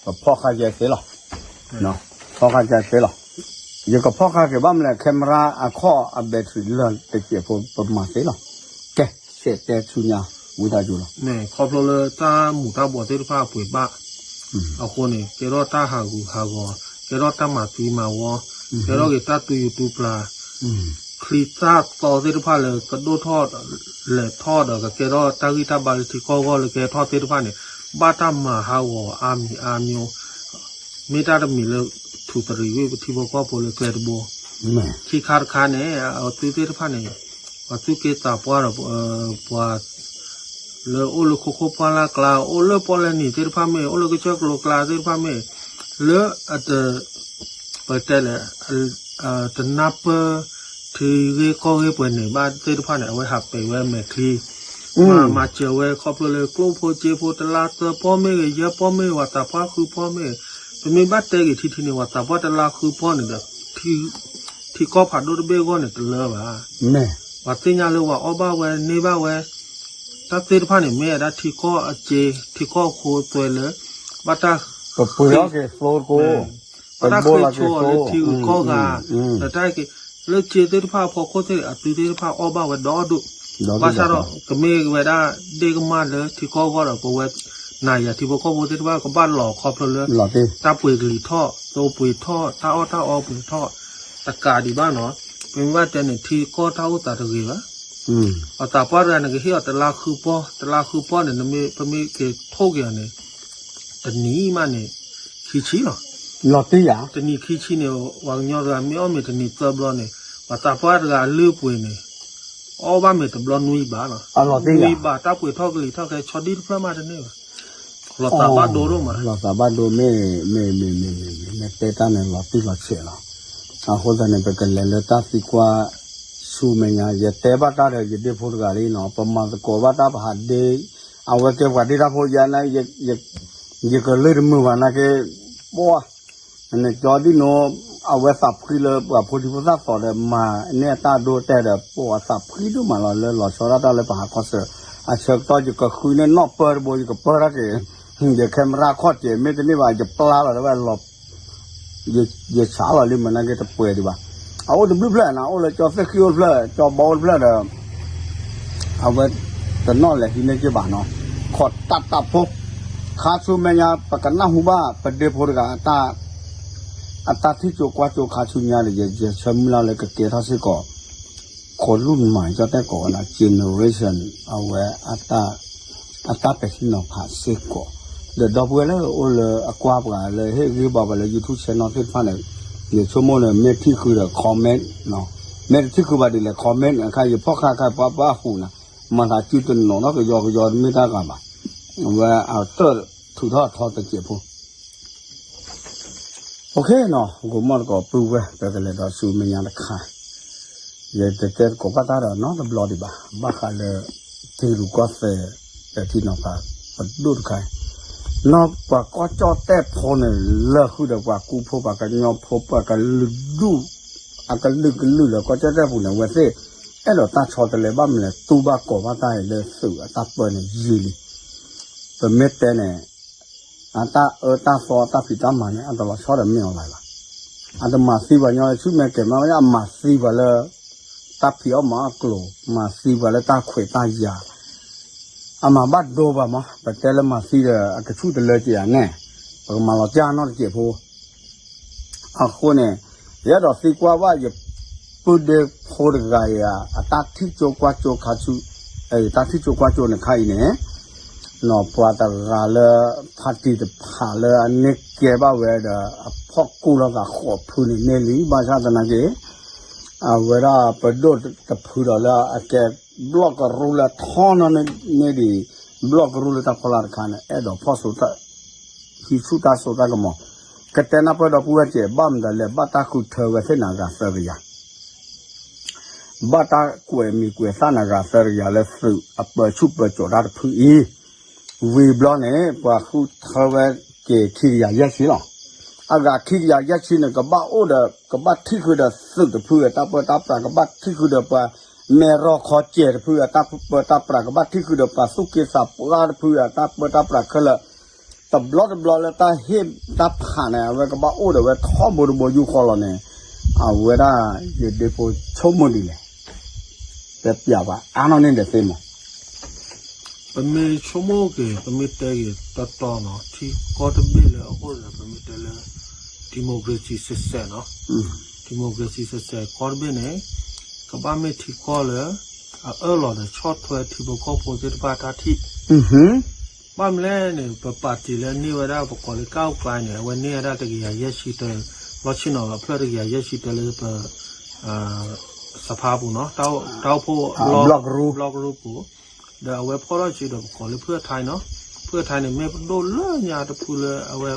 ဘၣ် ပဖီၣ်ဃာ်ကဲသ့လီၤ ဖီၣ်ဃာ်ကဲသ့လီၤ ယကဖီၣ်ဃာ်က့ၤဘၣ်မနုၤလဲၣ် camera အခီၣ်အbatteryလၢာ်တစဲးဖိ ပမၤသ့လီၤ ကဲ စဲးတဲဆူညါ ဝံသးစူၤလီၤ ခီဖျိလၢတၢ်မူၤတၢ်ဘှီးသ့ၣ်တဖၣ်အပှ့ၤဘၣ် အဃိန့ၣ် ကဲထီၣ်တၢ်ဟးဂူာ်ဟးဂီၤ ကဲထီၣ်တၢ်မၤသံမၤဝီ ကဲထီၣ်က့ၤတၢ်သူယုာ်သူပျၢ် ချံသၣ်သီသ့ၣ်တဖၣ်လၢကဒိၣ်ထီၣ် လဲၤထီၣ်ဒီးကကဲထီၣ်တၢ်ဂံၢ်တၢ်ဘါလၢထံကီၢ်ဂီၢ်လၢကဲထီၣ်သ့ၣ်တဖၣ်န့ၣ် ဘၣ်တၢ်မၤဟးဂီၤအါမံၤအါမျိၤ မ့ၢ်တၢ်တမံၤလၢ ထူးတရံးဝဲပထံဖိကီၢ်ဖိလၢကျဲတဘိ ခံခါတခါန့ၣ် အသုသ့ၣ်တဖၣ်န့ၣ် ပှၤသူၣ်က့သးပှၢ်ဒီး ပှၤ လၢအိၣ်လၢခိခိၣ်ပှၢ်လၢ်ကျါ အိၣ်လၢပီၣ်လဲၣ်နံၤသ့ၣ်တဖၣ်မ့ၢ် အိၣ်လၢကစၢၢ်ကျိၤကျါသ့ၣ်တဖၣ်မ့ၢ် လၢအတ ပတဲလဲၣ် တနၢ်ပၢၢ် ထံဂ့ၢ်ကီၢ်ဂ့ၢ်ပှဲၤန့ၣ်ဘၣ်သ့ၣ်တဖၣ်န့ၣ် အဝဲဟးပဲာ်ဝဲမဲာ်ချံ မၤစၢၤဝဲခီဖျိလၢကျိၣ်ဖိစ့ဖိ တလါသၢပီၢ်မ့ၢ်ဂ့ၤ ယဲၢ်ပီၢ်မ့ၢ်ဂ့ၤ ပှၤသးပှၢ်ဃုပီၢ်မ့ၢ်ဂ့ၤ ပမ့ၢ်ဘၣ်တဲဂ့ၤထံထံန့ၣ် ပှၤသးပှၢ်တလါဃုပီၢ်န့ၣ်ဒီး ထံကီၢ်ဖးဒိၣ်တဘ့ၣ်အဂီၢ်န့ၣ်တလၢဘၣ်. ပှၤသ့ၣ်ညါလၢပှၤအီၣ်ဘၣ်ဝဲန့ၢ်ဘၣ်ဝဲ တၢ်သ့ၣ်တဖၣ်န့ၣ် မ့ၢ်ဝဲဒၣ်ထံကီၢ်အစ့ ထံကီၢ်အခိသွဲလၢ ဘၣ်တၢ် ဘၣ်တၢ်ဃ့ဆိအီၤလၢထံဂုၤကီၢ်ဂၤ ဒီးတၢ်က့ၤ လၢစ့သ့ၣ်တဖၣ်အဖီခိၣ်သ့ၣ် အသုးသ့ၣ်တဖၣ်အီၣ်ဘၣ်ဝဲဒီဒိၣ် ဘၣ်ဆၣ်ဒီး ကမ့ၢ်ဝဲဒၣ်ဒ့ၣ်ကမၢ်လၢထံကီၢ်အဂီၢ်ဒီး ပဝဲ နၤယၤထံဖိကီၢ်ဖိသ့ၣ်တဖၣ် ကဘၣ်လီၤခီဖျိလၢ တၢ်ပှ့ၤကလံၤထီၣ် သိပှ့ၤထီၣ် တၢ်အီၣ်တၢ်အီပှ့ၤထီၣ် တကးဒံးဘၣ်နီၤ ပမ့ၢ်ဘၣ်တဲန့ၣ် ထံကီၢ်တၢ်အိၣ်သးတဂ့ၤဘၣ် ပှၤသးပှၢ်တဂၤန့ၣ် ကဟ့ၣ်အီၤတလါဃုပီၢ် တလါဃုပီၢ်န့ၣ် နမ့ၢ် ပမ့ၢ်က့ၤထိၣ်က့ၤအီၤန့ၣ် တနံၤမးန့ၣ် ခံဆံလီၤ. တနံၤခံဆံန့ၣ် ပှၤကညီတဂၤမ့ၢ်အီၣ်မ့ၤတနံၤသၢဘျီန့ၣ် ပှၤသးပှၢ်တဂၤအလုၢ်အပှ့ၤန့ၣ် အီၣ်ဘၣ်မ့ၤတဘျီနွံဘးလီၤ. နွံဘး တၢ်ပှ့ၤထီၣ်ကလံၤထီၣ်ခဲ ဆီဒံၣ်တဖျၢၣ်မးတန့ၢ်ဘၣ်. လီၤသးဘၣ်ဒိဒိၣ်မး လီၤသးဘၣ်ဒိမ့ၢ် မ့ၢ် မ့ၢ် မ့ၢ် မ့ၢ် မ့ၢ်တဲတၢ်န့ၣ် လီၤတံၢ်လီၤဆဲးလီၤ. အဃိသတးန့ၣ် ပကလဲၤလၢတၢ်သံကွၢ်ဆူမဲာ်ညါ ယတဲဘၣ်တၢ်ဒီးယဒ့ဖိတဂၤလံနီၤ ပမၤသကိးဘၣ်တၢ်ပဟးဒ့ အဝဲကဲပှၤဒ့တၢ်ဖိယါန့ၣ် ယကလုၢ်တမုာ်ဘၣ်နာ်က့ ပှၤ နကၠီဒ်နိ အဝဲသးဖှံလၢပှၤဖိဒံဖိသၣ်သီဒီး မၤန့ၢ်အတၢ်ဒိတဲာ်ဒီး ပှၤသးဖှံဒိၣ်မးလီၤ လၢလီၤဆီဒၣ်တၢ်လၢပဟးခီဆၢ အဆၢကတီၢ်ယကဃုန့ၢ်နီၣ်ပၢၢ်တဘိ ယကပၢၢ်ထီၣ်က့ၤ ယ camera ခီၣ်စဲး မ့ၢ်တန့ၢ်ဘၣ် ယပျၢ်လီၤတဲဝဲလီၤ ယဆးလီၤလံမးနာ်က့တပှဲၤဒံးဘၣ်. အအိၣ်တဘျုးဖျၢၣ်နီၤ အိၣ်လၢကၠီသ့ၣ်ဃံအိၣ်တဖျၢၣ် ကၠီဘီအိၣ်တဖျၢၣ်ဒီး အဝဲတနီၣ်လဲၤဟံးန့ၢ်က့ၤဘၣ်နီၤ ခိးတၢ်တၢ်ဖိ ခါဆူမဲာ်ညါ ပကနၢ်ဟူဘၣ် ပဒ့ဖိတဂၤ အတၢ်ထံၣ်ကၠိကွၢ်ကၠိခါဆူညါဒီး ယဆၢမုၢ်လၢ်လၢကကဲထီၣ်စ့ၢ်ကီး ခိးလူၢ်မၤ ကၠီတဲကိးဝဲဒၣ် generation အဝဲ အတၢ်ပဲာ်ထံနီၤဖးစ့ၢ်ကီး ဒီးဒီပုၢ်ဝဲၢ်လၢအိၣ်လၢအကွၢ်ပှၤလၢဟ့ၣ်ဂံၢ်ဘါပှၤလၢ YouTube channel သ့ၣ်တဖၣ်န့ၣ် ယဆိကမိၣ်န့ၣ် မ့ၢ်ထံၣ်ဃုာ်ဒီး comment နီၤ မ့ၢ်တထံၣ်ဃုာ်ဘၣ်ဒ်လဲၣ် comment အခါ ယဖီၣ်ဃာ်ခါပှၤပှၤဟူးနၤ မၤသးစုတနီၤထီၣ်ကယီကယီတမ့ၢ်တၢ်ဂၤဘၣ် အဝဲအတၢၢ်ထုးထီၣ်ထီတစဲးဖိ OK နီၤ ဂိၤမီၣ်တကိးပုၢ်ဝဲၢ် ပကလဲၤဒီးဆူမဲာ်ညါတခါ ယတတဲသကိးဘၣ်တၢ်ဒီးနီတဘျီဒံးဘၣ် ဘၣ်ဃးလၢ ထံရူၢ်ကီၢ်သဲး ဒီးထံနီၤဖးပဒိၣ်တခါ နီၢ်ပှၤကီၢ်ကၠီၣ်တဲၣ်ဖိန့ၣ် လၢာ်ဃုာ်ဒီးပှၤကူဖိပှၤကညီဖိပှၤကလုာ်ဒူၣ် အကလုာ်ကလုာ်လၢကီၢ်ကၠီၣ်တဲၣ်ပူၤန့ၣ် အဝဲသ့ၣ် အဲၣ်ဒိးတၢ်ဆီတလဲဘၣ်မနုၤလဲၣ် တူၢ်ဘၣ်ကိးဘၣ်တၢ်အံၤလၢသုးအတၢ်ပၢန့ၣ်ယံာ်လံ ပမ့ၢ်တဲန့ၣ် အတၢ်အၢတၢ်သီတၢ်ဖံးတၢ်မၤန့ၣ် အတလီၤဆီဒီးမ့ၢ်အီၤလၢၤဘၣ်. အတမၤသံပှၤညီလၢဆူမဲာ်ကဲၤမး အမၤသံပှၤလၢ တၢ်ဖံးအီၣ်မၤအီၣ်ကျိၤ မၤသံပှၤလၢတၢ်ခွဲးတၢ်ယာ် အမၤဘၣ်ဒိပှၤမး ပတဲလၢမၤသံဒီး အကဆူၣ်တလၢက့ၤဧါန့ၣ် ပကမၤလီၤကၢ်နီတစဲးဖိ အဃိန့ၣ် ယအဲၣ်ဒိးသံကွၢ်ဘၣ်ယပုၢ်ဒ့ဖိတဂၤအံၤ အတၢ်ထံၣ်ကၠိကွၢ်ကၠိခါဆူ တၢ်ထံၣ်ကၠိကွၢ်ကၠိန့ၣ်ခါအံၤန့ၣ် နီၢ်ပှၤတဂၤလၢ ဖါတံၢ်တဖၣ်လၢအန့ၢ်ကဲဘၣ်ဝဲဒီး အဖီၣ်ကူၣ်လိာ်သးဃိးဖုန့ၣ်န့ၢ်လံ ဘၣ်ဆၣ်သနာ်က့ အဝဲဒၣ်ပဒိၣ်တဖုဒီးလၢအကဲ ဘျီၣ်ကရူၢ်လၢထီနီၢ်န့ၣ်ဒံး ဘျီၣ်ကရူၢ်လၢတၢ်ဖီလာ်တခါန့ၣ် အဲၣ်ဒိးဖီၣ်ဆိ ဟံးဆူၣ်တၢ်စိတၢ်ကမီၤ ကတဲနၢ်ပၢၢ်ဒီပုၢ်ဝဲၢ်ကဲး ဘၣ်မတၤလဲၣ် ဘၣ်တၢ်ဃုထၢဝဲသ့ၣ်နၤဂၤသၢကယၤ ဘၣ်တၢ်ကွဲးမံၤကွဲးသၣ်နၤဂၤသၢကယၤလၢသုးအပၢဆူၣ်ပၢစိးတၢ်တဖုအံၤ ဝံၤဘျီန့ၣ် ပှၤဃုထၢဝဲက့ၤခံကယၤယဲၢ်ဆံလီၤ. အဂၤခံကယၤယဲၢ်ဆံန့ၣ် ကဘၣ်အိၣ်ဒီး ကဘၣ်ထံၣ်ဃုာ်ဒီးသုးတဖုအတၢ်ပၢတၢ်ပြး ကဘၣ်ထံၣ်ဃုာ်ဒီးပှၤမဲၢ်ရီၢ်ခီစဲးတဖုအတၢ်ပၢတၢ်ပြး ကဘၣ်ထံၣ်ဃုာ်ဒီးပှၤသူၣ်က့သးပှၢ်တဖုအတၢ်ပၢတၢ်ပြးခဲလၢာ် တဘျီတဘျီလၢတၢ်ဟ့ၣ်တၢ်ဖးန့ၣ် အဝဲကဘၣ်အိၣ်ဒီးဝဲထီဘိတဘိယူၢ်ဃီလီၤန့ၣ် အဝဲဒၣ်ယဒ့ဖိဆိကမိၣ်ဒ်လဲၣ် တဲပျးပှၤအါနီၢ်န့ၣ်ဒီးသ့မး ပမ့ၢ်ဆိကမိၣ်က့ၤ ပမ့ၢ်တဲက့ၤတီတီနီၤ ထံကီၢ်တဘ့ၣ်လၢအအိၣ်ဒီး ပမ့ၢ်တဲလၢ democracy စဲးစဲးနီၤ democracy စဲးစဲးကီၢ်တဘ့ၣ်န့ၣ် ကဘၣ်မ့ၢ်ထံကီၢ်လၢ အအၢၣ်လီၤဒီးဆီၣ်ထွဲထံဖိကီၢ်ဖိသ့ၣ်တဖၣ်တၢ်ထံၣ် ဘၣ်မနုၤလဲၣ်န့ၣ် ပပၣ်တံၣ်လၢန့ၢ်ဝဲဒၣ်ပကိးလၢကၣ်အိၣ်ကျါန့ၣ် အဝဲန့ၢ်ဝဲဒၣ်တကယၤယဲၢ်ဆံတၢ လီၢ်ဆ့ၣ်နီၤလီၤဖျၢၣ်တကယၤယဲၢ်ဆံတၢလၢပ စဖါပူၤနီၤ, တၢ်အိၣ်ဖှိၣ် ဘျီၣ်ကရူၢ်ပူၤ, ဒီးအဝဲဖီၣ်ထီၣ်စုဒီးပကိးလၢဖုၣ်အထါနီၤ, ဖုၣ်အထါန့ၣ် မ့ၢ်ပဒိၣ်လၢညါတဖုလၢအဝဲ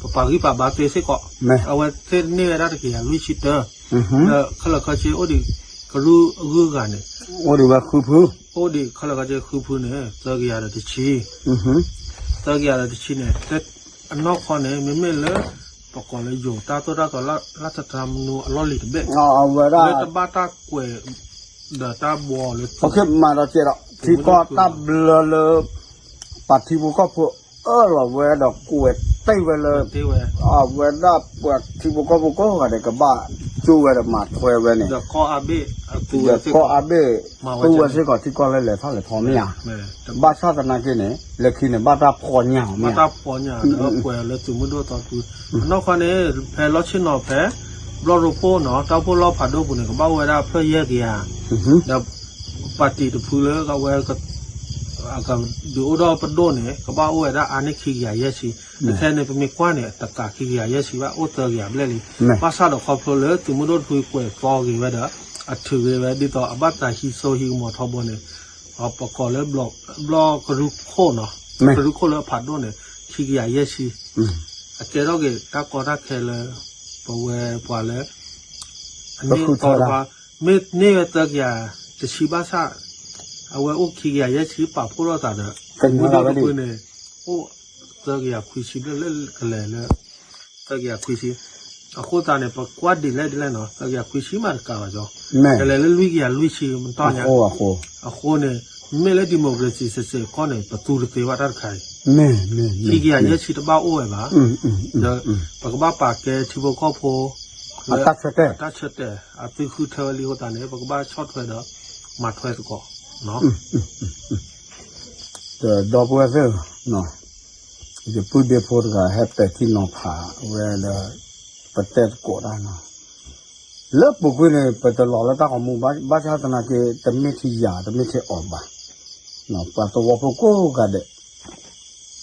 ပပာ်ဂံၢ်ပာ်ဘါသ့စ့ၢ်ကီး, အဝဲသ့ၣ်န့ၢ်ဝဲဒၣ်တကယၤလွံၢ်ဆံတၢ, ဒီးခဲလၢာ်ခဲဆ့အိၣ်ဒံးကရူၢ်အဂုၤအဂၤန့ၣ်, အိၣ်ဒံးဝဲဃုဖု, အိၣ်ဒံးခဲလၢာ်ခဲဆ့ဃုဖုန့ၣ် သၢကယၤဒီးတဆံ သၢကယၤဒီးတဆံန့ၣ်, အနီၢ်ခီန့ၣ် မ့မ့ၢ်လၢ ပကိးလၢယိၤတၢ်သိၣ်တၢ်သီလၢ လၢတၢ်တၢ်မနုၤအလီၢ်လံၤတဘ့ၣ်, လၢတဘၣ်တၢ်ကွဲး ဒီးတၢ်ဘှီလၢ မၤဒီးကဲဒီး ထံကီၢ်တၢ်ဘျၢလၢ ပှၤထံဖိကီၢ်ဖိအၢၣ်လီၤဝဲဒီးကွဲးတ့ၢ်ဝဲလၢ အဝဲဒၣ်ပှၤထံဖိကီၢ်ဖိကိးဂၤဒဲးကဘၣ်ကၠိဝဲဒီးမၤထွဲဝဲန့ၣ်, ဒီးကီၢ်အါဘ့ၣ် သူဝဲစ့ၢ်ကီးထံကီၢ်လၢလဲၤထီၣ်လဲၤထီမ့ၢ်ဧါ, ဘၣ်ဆၣ်သနာ်က့န့ၣ် လၢခံန့ၣ် ဘၣ်တၢ်ဖှီညါအီၤမ့ၢ်ဧါ, ဘၣ်တၢ်ဖှီညါဒီးကွဲးလၢသုးမုၢ်ဒိၣ်သီပူၤ, အနီၢ်ခီန့ၣ် ဖဲလီၢ်ဆ့ၣ်နီၤဖဲ ဘျီၣ်ရိဖှိၣ်နီၤ တၢ်အိၣ်ဖှိၣ်လီၢ်ဖးဒိၣ်ပူၤန့ၣ် ကဘၣ်အိၣ်ဝဲဒၣ်ဖျၢၣ်ယဲၢ်ကယၤ, ဒီး ပၣ်တံၣ်တဖုလၢအဝဲ ဒုးအိၣ်ဒီးပဒိၣ်န့ၣ် ကဘၣ်အိၣ်ဝဲဒၣ်အါန့ၢ်ခံကယၤယဲၢ်ဆံ, တခဲန့ၣ် ပမ့ၢ်ကွၢ်န့ၣ် တကးခံကယၤယဲၢ်ဆံဘၣ် အိၣ်သၢကယၤဘျဲၣ်လံ, ဘၣ်ဆၣ်ဒီးခီဖျိလၢသုးမုၢ်ဒိၣ်တဖုကွဲးသီဂ့ၤဝဲဒီး အထုးဂ့ၤဝဲ ဒ်သိးအဘၣ်သးဟံးစိဟံးကမီၤထီဘိန့ၣ်, ပကိးလၢ ဘျီၣ်ကရူၢ်ခိၣ်နီၤ, ကရူၢ်ခိၣ်လၢအဖးဒိၣ်န့ၣ် ခံကယၤယဲၢ်ဆံ, အကဲထီၣ်က့ၤတၢ်ကီတၢ်ခဲလၢ ပဝဲပှၤလၢ အန့ၢ်သီတဖၣ်, မ့ၢ်န့ၢ်ဝဲသၢကယၤတဆံဘၣ်ဆၣ်, အဝဲအိၣ်ခံကယၤယဲၢ်ဆံပာ်ဖှိၣ်ထီၣ်သးဒီး မုၢ်ဒိၣ်တဖုန့ၣ် အိၣ်သၢကယၤခွံဆံဘျဲၣ်လၢကလဲၤလၢ သၢကယၤခွံဆံ, အဃိသတးန့ၣ် ပကွၢ်ဒ်လဲၣ်ဒ်လဲၣ်နီၤ သၢကယၤခွံဆံမးတကးဘၣ်ကီ, ကလဲၤလၢလွံၢ်ကယၤလွံၢ်ဆံမတီၢ်ညါ, အဃိန့ၣ် မ့မ့ၢ်လၢ democracy စဲးစဲးကီၢ်န့ၣ် ပသူတသ့ဘၣ်တၢ်တခါအံၤ, ခံကယၤယဲၢ်ဆံတဘၣ်အိၣ်ဝဲဘၣ်, ဒီးပကဘၣ်ပာ်ကဲထံဖိကီၢ်ဖိ လၢ တၢ်ဆၢတဲာ် အသုဃုထၢဝဲလံအဃိသတးန့ၣ် ပကဘၣ်ဆီၣ်ထွဲဒီး မၤထွဲသကိး ဒီပုၢ်ဝဲၢ်သ့ၣ်ဧၢ, ယပုၢ်ဒ့ဖိတဂၤဟဲပဲာ်ထံနီၤဖးဝဲဒီး ပတဲသကိးတၢ်နီၤ, လၢပူၤကွံာ်န့ၣ် ပတလီၤလၢတၢ်ဂီၤမူဘၣ်, ဘၣ်ဆၣ်သနာ်က့ တမ့ၢ်ထံယၤ တမ့ၢ်ထံအီၤဘၣ်, ပှၤသဝီဖိကိးဂၤဒဲး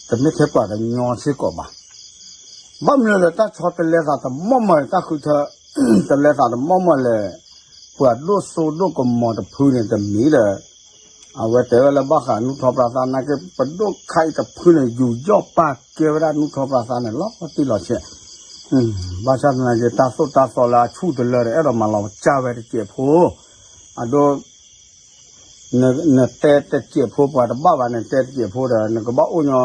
တမ့ၢ်ထဲပှၤကညီစ့ၢ်ကီးဘၣ်. ဘၣ်မနုၤလဲၣ် တၢ်ဆီတလဲသးတမီၢ်မီၢ်လဲၣ် တၢ်ဃုထၢ တလဲသးတမီၢ်မီၢ်လဲၣ်, ပှၤဒိၣ်စိဒိၣ်ကမီၤတဖုန့ၣ်တမံၤဒီး အဝဲတဲဝဲလၢဘၣ်ဃးနူၢ်ထီၣ်ပြၢသးနာ်က့ ပဒိၣ်ခါအံၤတဖုန့ၣ် ယူးယီၣ်ပာ်ကဲဝဲဒၣ်နူၢ်ထီၣ်ပြၢသးန့ၣ် လီၤတံၢ်လီၤဆဲး, ဘၣ်ဆၣ်သနာ်က့ တၢ်သိၣ်တၢ်သီလၢအဆူၣ်တလၢဒီး အဲၣ်ဒိးမၤလီၤကၢ်ဝဲတစဲးဖိ, အဒိ နတဲတစဲးဖိပှၤတဘၣ်ဘၣ် နတဲတစဲးဖိဒီး နကဘၣ်အိၣ်ညီ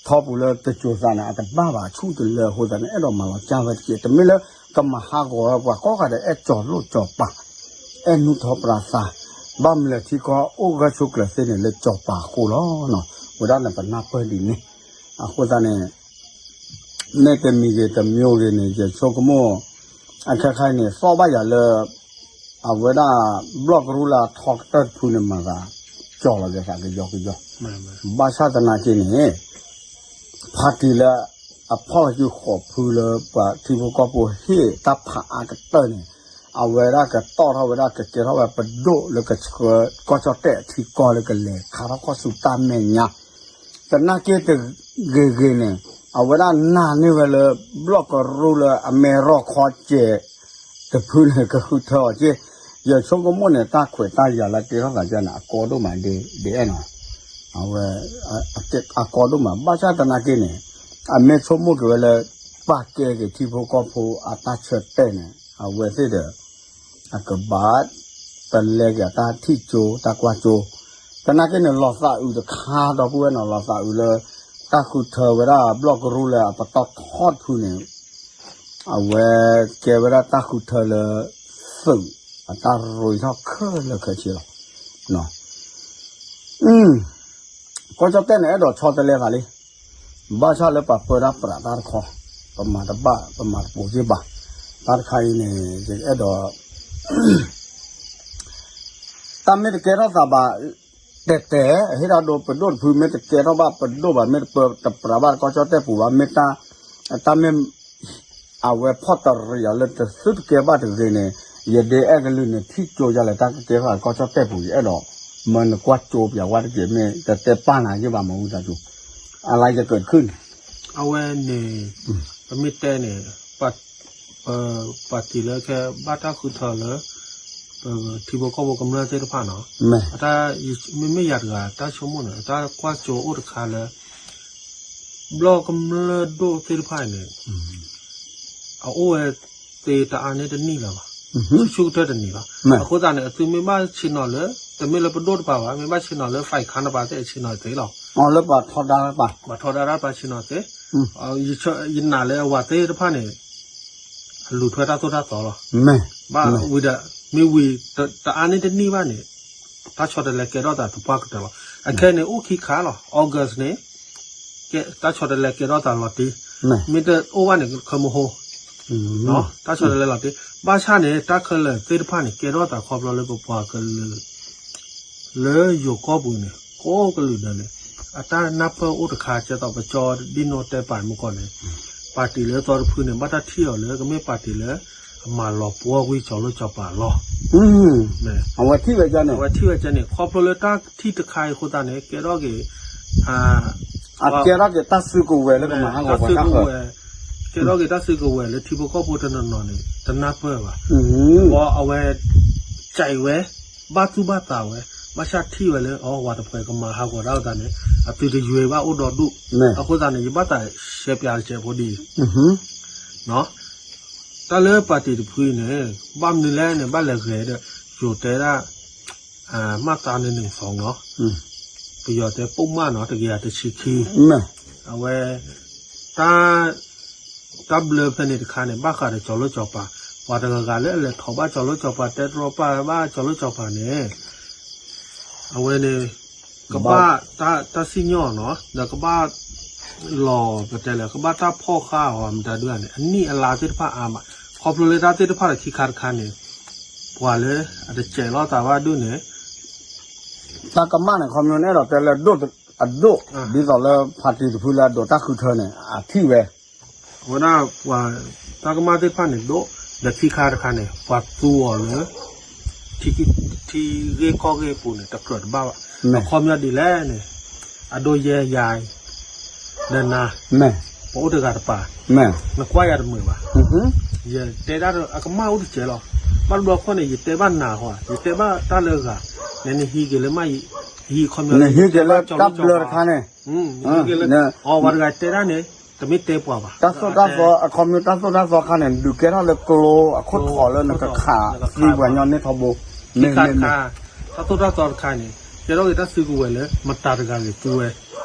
ထီပူၤလၢတစိၤသးန့ၣ် အတဘၣ်ဘၣ် အဆူၣ်တလၢအဃိသတးန့ၣ် အဲၣ်ဒိးမၤလီၤကၢ်ဝဲတစဲး, တမ့ၢ်လၢကမၤဟးဂီၤဝဲပှၤကိးဂၤဒဲး အဲၣ်ကၠီၤလိၣ်ကၠီၤပၤ, အဲၣ်နူၢ်ထီၣ်ပြၢသး, ဘၣ်မနုၤလဲၣ်ထံကီၢ်အိၣ်ဂၢၢ်ဆိးကျၢၤသ့န့ၣ် လၢကၠီၤပၤအဃိလီၤ. ဝဲဒၣ်န့ၣ်ပနၢ်ပၢၢ်ဒ်န့ၣ်, အဃိသတးန့ၣ် မ့ၢ်တမံၤဂ့ၤတမံၤဂ့ၤန့ၣ် ယဆိကမိၣ် အခဲခါအံၤန့ၣ် သီၣ်ဘၣ်ယၤလၢ အဝဲဒၣ်ဘျီၣ်ကရူၢ်လၢအထီကတၢၢ်တဖုန့ၣ် မၤသး ကၠီၤလီၤက့ၤသးကယီကယီ, ဘၣ်ဆၣ်သနာ်က့န့ၣ် ဖါတံၢ်လၢအဖီၣ်လီၤစုဃီၤဖုလၢပှၤထံဖိကီၢ်ဖိဟ့ၣ်တၢ်ဖးအါကတၢၢ်န့ၣ် အဝဲဒၣ်ကတီၢ်ထီၣ်ဝဲဒၣ်ကကဲထီၣ်ဝဲပဒိၣ်လၢကဆှၢကီၢ်ကၠီၣ်တဲၣ်အထံကီၢ်လၢကလဲၤခါထီၣ်ကီၢ်ဆူတၢ်မဲာ်ညါ သနာ်က့တဂ့ၤဂ့ၤန့ၣ် အဝဲဒၣ်နာ်န့ၢ်ဝဲလၢ ဘျီၣ်ကရူၢ်လၢအမဲာ်ရီၢ်ခီစဲးတဖုန့ၣ် ကဃုထၢအီၤက့, ယဆိကမိၣ်န့ၣ် တၢ်ခွဲးတၢ်ယာ်လၢကဲထီၣ်သးကန့ၣ် အကီဒိၣ်မးဒ်အဲၣ်နီၤ, အဝဲ အကီဒိၣ်မး ဘၣ်ဆၣ်သနာ်က့န့ၣ် အမ့ၢ်ဆိကမိၣ်က့ၤဝဲလၢ ပာ်ကဲက့ၤထံဖိကီၢ်ဖိအတၢ်ဆၢတဲာ်န့ၣ် အဝဲသ့ၣ်ဒီး အကဘၣ်တလဲက့ၤအတၢ်ထံၣ်ကၠိ တၢ်ကွၢ်ကၠိ, သနာ်က့န့ၣ် လီၤသးအုးတခါဒီပုၢ်ဝဲၢ်နီၤ လီၤသးအုးလၢ တၢ်ဃုထၢဝဲဒၣ်ဘျီၣ်ကရူၢ်လၢအပတီၢ်ထီၣ်တဖုန့ၣ် အဝဲကဲဝဲဒၣ်တၢ်ဃုထၢလၢ သုးအတၢ်ရ့ထီၣ်ခဲလၢာ်ခဲဆ့လီၤ. ကီၢ်ကၠီၣ်တဲၣ်န့ၣ် အဲၣ်ဒိးဆီတလဲသးလံ, ဘၣ်ဆၣ်လၢပှၤပၢတၢ်ပြးတၢ်တခီ, ပမၤတဘၣ် ပမၤတပိၤက့ဘၣ်, တၢ်တခါအံၤန့ၣ် ယအဲၣ်ဒိး တၢ်မ့ၢ်တကဲထီၣ်သးဘၣ် တဲတဲ, ဟ့ၣ်တၢ်ဒိပဒိၣ်တဖု မ့ၢ်တကဲထီၣ်ဘၣ်ပဒိၣ်ဘၣ် မ့ၢ်တပၢတပြးဘၣ်ကီၢ်ကၠီၣ်တဲၣ်ပူၤဘၣ် မ့ၢ်တၢ် တၢ်မ့ၢ် အဝဲဖီၣ်တရံးအီၤလၢတသုတကဲဘၣ်တဂ့ၤန့ၣ် ယဒ့အဲၣ်ကလုၢ်န့ၣ် ထံၣ်ကၠိယၤလဲၣ် တၢ်ကကဲထီၣ်ကီၢ်ကၠီၣ်တဲၣ်ပူၤ ယအဲၣ်ဒိး မၢနကွၢ်ကၠိပျးဝါတက့ၢ် မ့ၢ်တတဲပာ်နၤယ့ၢ်ဘၣ်မၤဝံသးစူၤ အလါယကၢၢ်တခုၣ်န့ၣ် အဝဲန့ၣ် ပမ့ၢ်တဲန့ၣ် ပ ပပၣ်တံၣ်လၢခဲဘၣ်တၢ်ဃုထၢလၢ ထံဖိကီၢ်ဖိကမျၢၢ်သ့ၣ်တဖၣ်နီၤ, အတၢ် မ့မ့ၢ်ယၤတဂၤတၢ်ဆိကမိၣ်န့ၣ် အတၢ်ကွၢ်စိအိၣ်တခါလၢ ဘျီၣ်ကမျၢၢ်ဒိၣ်သ့ၣ်တဖၣ်အံၤန့ၣ် အအိၣ်ဝဲသ့တအါန့ၢ်တနံၣ်လၢၤဘၣ်, ဆူၣ်ဆူၣ်ကတၢၢ်တနံၣ်လီၤ. အဃိသတးန့ၣ် အသုမ့ၢ်ဘၣ်ဆ့ၣ်နီၤလၢ တမ့ၢ်လၢပဒိၣ်တပၤဘၣ်, မ့ၢ်ဘၣ်ဆ့ၣ်နီၤလၢ ဖဲခါနပၤသ့ၣ်အဆ့ၣ်နီၤသ့လီၤ. လၢပှၤထီဒါတၢ်ပၤ, ပှၤထီဒါတၢ်ပၤဆ့ၣ်နီၤသ့, ယနာ်လၢအဝၤသ့ၣ်တဖၣ်န့ၣ် အလူၤထွဲတၢ်သိၣ်တၢ်သီလီၤ. ဘၣ်ဝံၤဒီး မ့ၢ်ဝံၤတအါန့ၢ်တနံၣ်ဘၣ်န့ၣ် တၢ်ဆီတလဲကဲထီၣ်သးသပှၢ်ကတၢၢ်လီၤ. အခဲအံၤန့ၣ် အိၣ်ခံခါလီၤ. August န့ၣ် တၢ်ဆီတလဲကဲထီၣ်သးလီၤတံၢ်, မ့ၢ်တအိၣ်ဘၣ်န့ၣ် ခဲမုၢ်ဟိ တၢ်ဆီတလဲလီၤတံၢ်, ဘၣ်ဆၣ်န့ၣ် တၢ်ခဲလၢာ်သ့ၣ်တဖၣ်န့ၣ် ကဲထီၣ်သးခီဖျိလၢပပှၤကလုာ် လၢယိၤကီၢ်ပူၤန့ၣ် ကိးကလုာ်ဒဲးန့ၣ် အတၢ်နၢ်ပၢၢ်အိၣ်တခါ ကဲသိးပကၠီဒ်နီၣ်တဲပာ်မူကီၢ်န့ၣ် ပၣ်တံၣ်လၢသီတဖုန့ၣ် ဘၣ်တၢ်ထံၣ်အီၤလၢ ကမ့ၢ်ပၣ်တံၣ်လၢ အမၤလီၤပှီၢ်ကွံာ်ကၠီၤလိၣ်ကၠီၤပၤလီၤ. အဝဲထံၣ်ဝဲန့ၣ် အဝဲထံၣ်ဝဲန့ၣ် ခီဖျိလၢတၢ်ထံၣ်တခါအံၤအဃိသတးန့ၣ် ကဲထီၣ်က့ၤ အကဲထီၣ်က့ၤတၢ်စုကဝဲၤလၢကမၤဟးဂီၤပှၤတၢ်ဃၢၤ, ကဲထီၣ်က့ၤတၢ်စုကဝဲၤလၢထံဖိကီၢ်ဖိတနီၤနီၤန့ၣ် တနၢ်ပၢၢ်ဘၣ်. ဘၣ်အဝဲ ကဲဝဲ ဘၣ်သူၣ်ဘၣ်သးဝဲ ဘၣ်ဆၣ်ထံၣ်ဝဲလၢ အဝဲတဖုကမၤဟးဂီၤ ဒၣ်ဝဲသတးန့ၣ် အသုတယွဲဘၣ်အိၣ်ဒီဒူၣ်, အဃိသတးန့ၣ် ယဘၣ်သးရှဲပၠးတစဲးဖိဒ်အံၤ တၢ်လၢပၣ်တံၣ်တဖုအံၤန့ၣ် ဘၣ်မနုၤလဲၣ်န့ၣ် ဘၣ်လဲၤဂဲၤဒီး ယိၤတဲဒၣ် မှတ်သားနေနေသော်နီၤ, ပယီၤတဲ ပုဒ်မနီၤ တကယၤတဆံခံ, အဝဲ တၢ် တၢ်ဘျၢဖဲန့ၣ်တခါန့ၣ် ဘၣ်ဃးဒီးကၠီၤလိၣ်ကၠီၤပၤ, ပှၤတဂၤဂၤလၢအလဲၤထီၣ်ဘၣ်ကၠီၤလိၣ်ကၠီၤပၤ တဲတြီပာ်ဘၣ်ကၠီၤလိၣ်ကၠီၤပၤန့ၣ် အဝဲန့ၣ် ကဘၣ် တၢ်စံၣ်ညီၣ်နီၤ ဒီးကဘၣ် လီၤပတဲလၢ ကဘၣ်တၢ်ဖီၣ်ဃာ်အီၤမတၤဒုန့ၣ် အနံၣ်အလါသ့ၣ်တဖၣ်အါမး, ခီဖျိလၢတၢ်သ့ၣ်တဖၣ်ဒီးခံခါတခါန့ၣ် ပှၤလၢအတစဲးလီၤသးဘၣ်ဒုန့ၣ် တၢ်ကမၣ်န့ၣ် ခီဖျိန့ၣ်ဒီးတဲလၢအဒိၣ်, ဒ်သိးလၢဖါတံၢ်တဖုလၢအဒိးတၢ်ဃုထၢန့ၣ် အထံၣ်ဝဲ အဝဲဒၣ်ပှၤ တၢ်ကမၣ်သ့ၣ်တဖၣ်န့ၣ်ဒိၣ်, ဒီးခံခါတခါန့ၣ် ပှၤသူအီၤလၢ ထံဂ့ၢ်ကီၢ်ဂ့ၢ်အပူၤန့ၣ် တကြၢးတဘၣ်ဘၣ်. အခီပညီဒ်လဲၣ်န့ၣ် အဒိယဲယၤအံၤ ဒီးနၤ ပအိၣ်တဂၤတပၤ နကွၢ်ယၤတမုာ်ဘၣ်. ယတဲဒၣ်အကမၣ်အိၣ်တစဲးလီၤ. ဘၣ်တဘျီခီန့ၣ် ယတဲဘၣ်နၤဟီ, ယတဲဘၣ်တၢ်လၢဂၤ, နနဟံးက့ၤလၢမ့ၢ်ယဟံးခီပညီ နဟံးက့ၤလၢတၢ်ဘျၢတခါန့ၣ် အဝဲတဂၤတဲဒၣ်န့ၣ် တမ့ၢ်တဲပှၤဘၣ်. တၢ်သိၣ်တၢ်သီ အခီပညီတၢ်သိၣ်တၢ်သီခါန့ၣ် ဒုးကဲထီၣ်လၢကျိအခိၣ်ထီၣ်လၢနကခးသံပှၤညီန့ၢ်ထီဘိ မ့ၢ်မ့ၢ် တၢ်သိၣ်တၢ်သီတခါန့ၣ် ကဲထီၣ်က့ၤတၢ်စုကဝဲၤလၢ မတၤတဂၤဂ့ၤသူဝဲ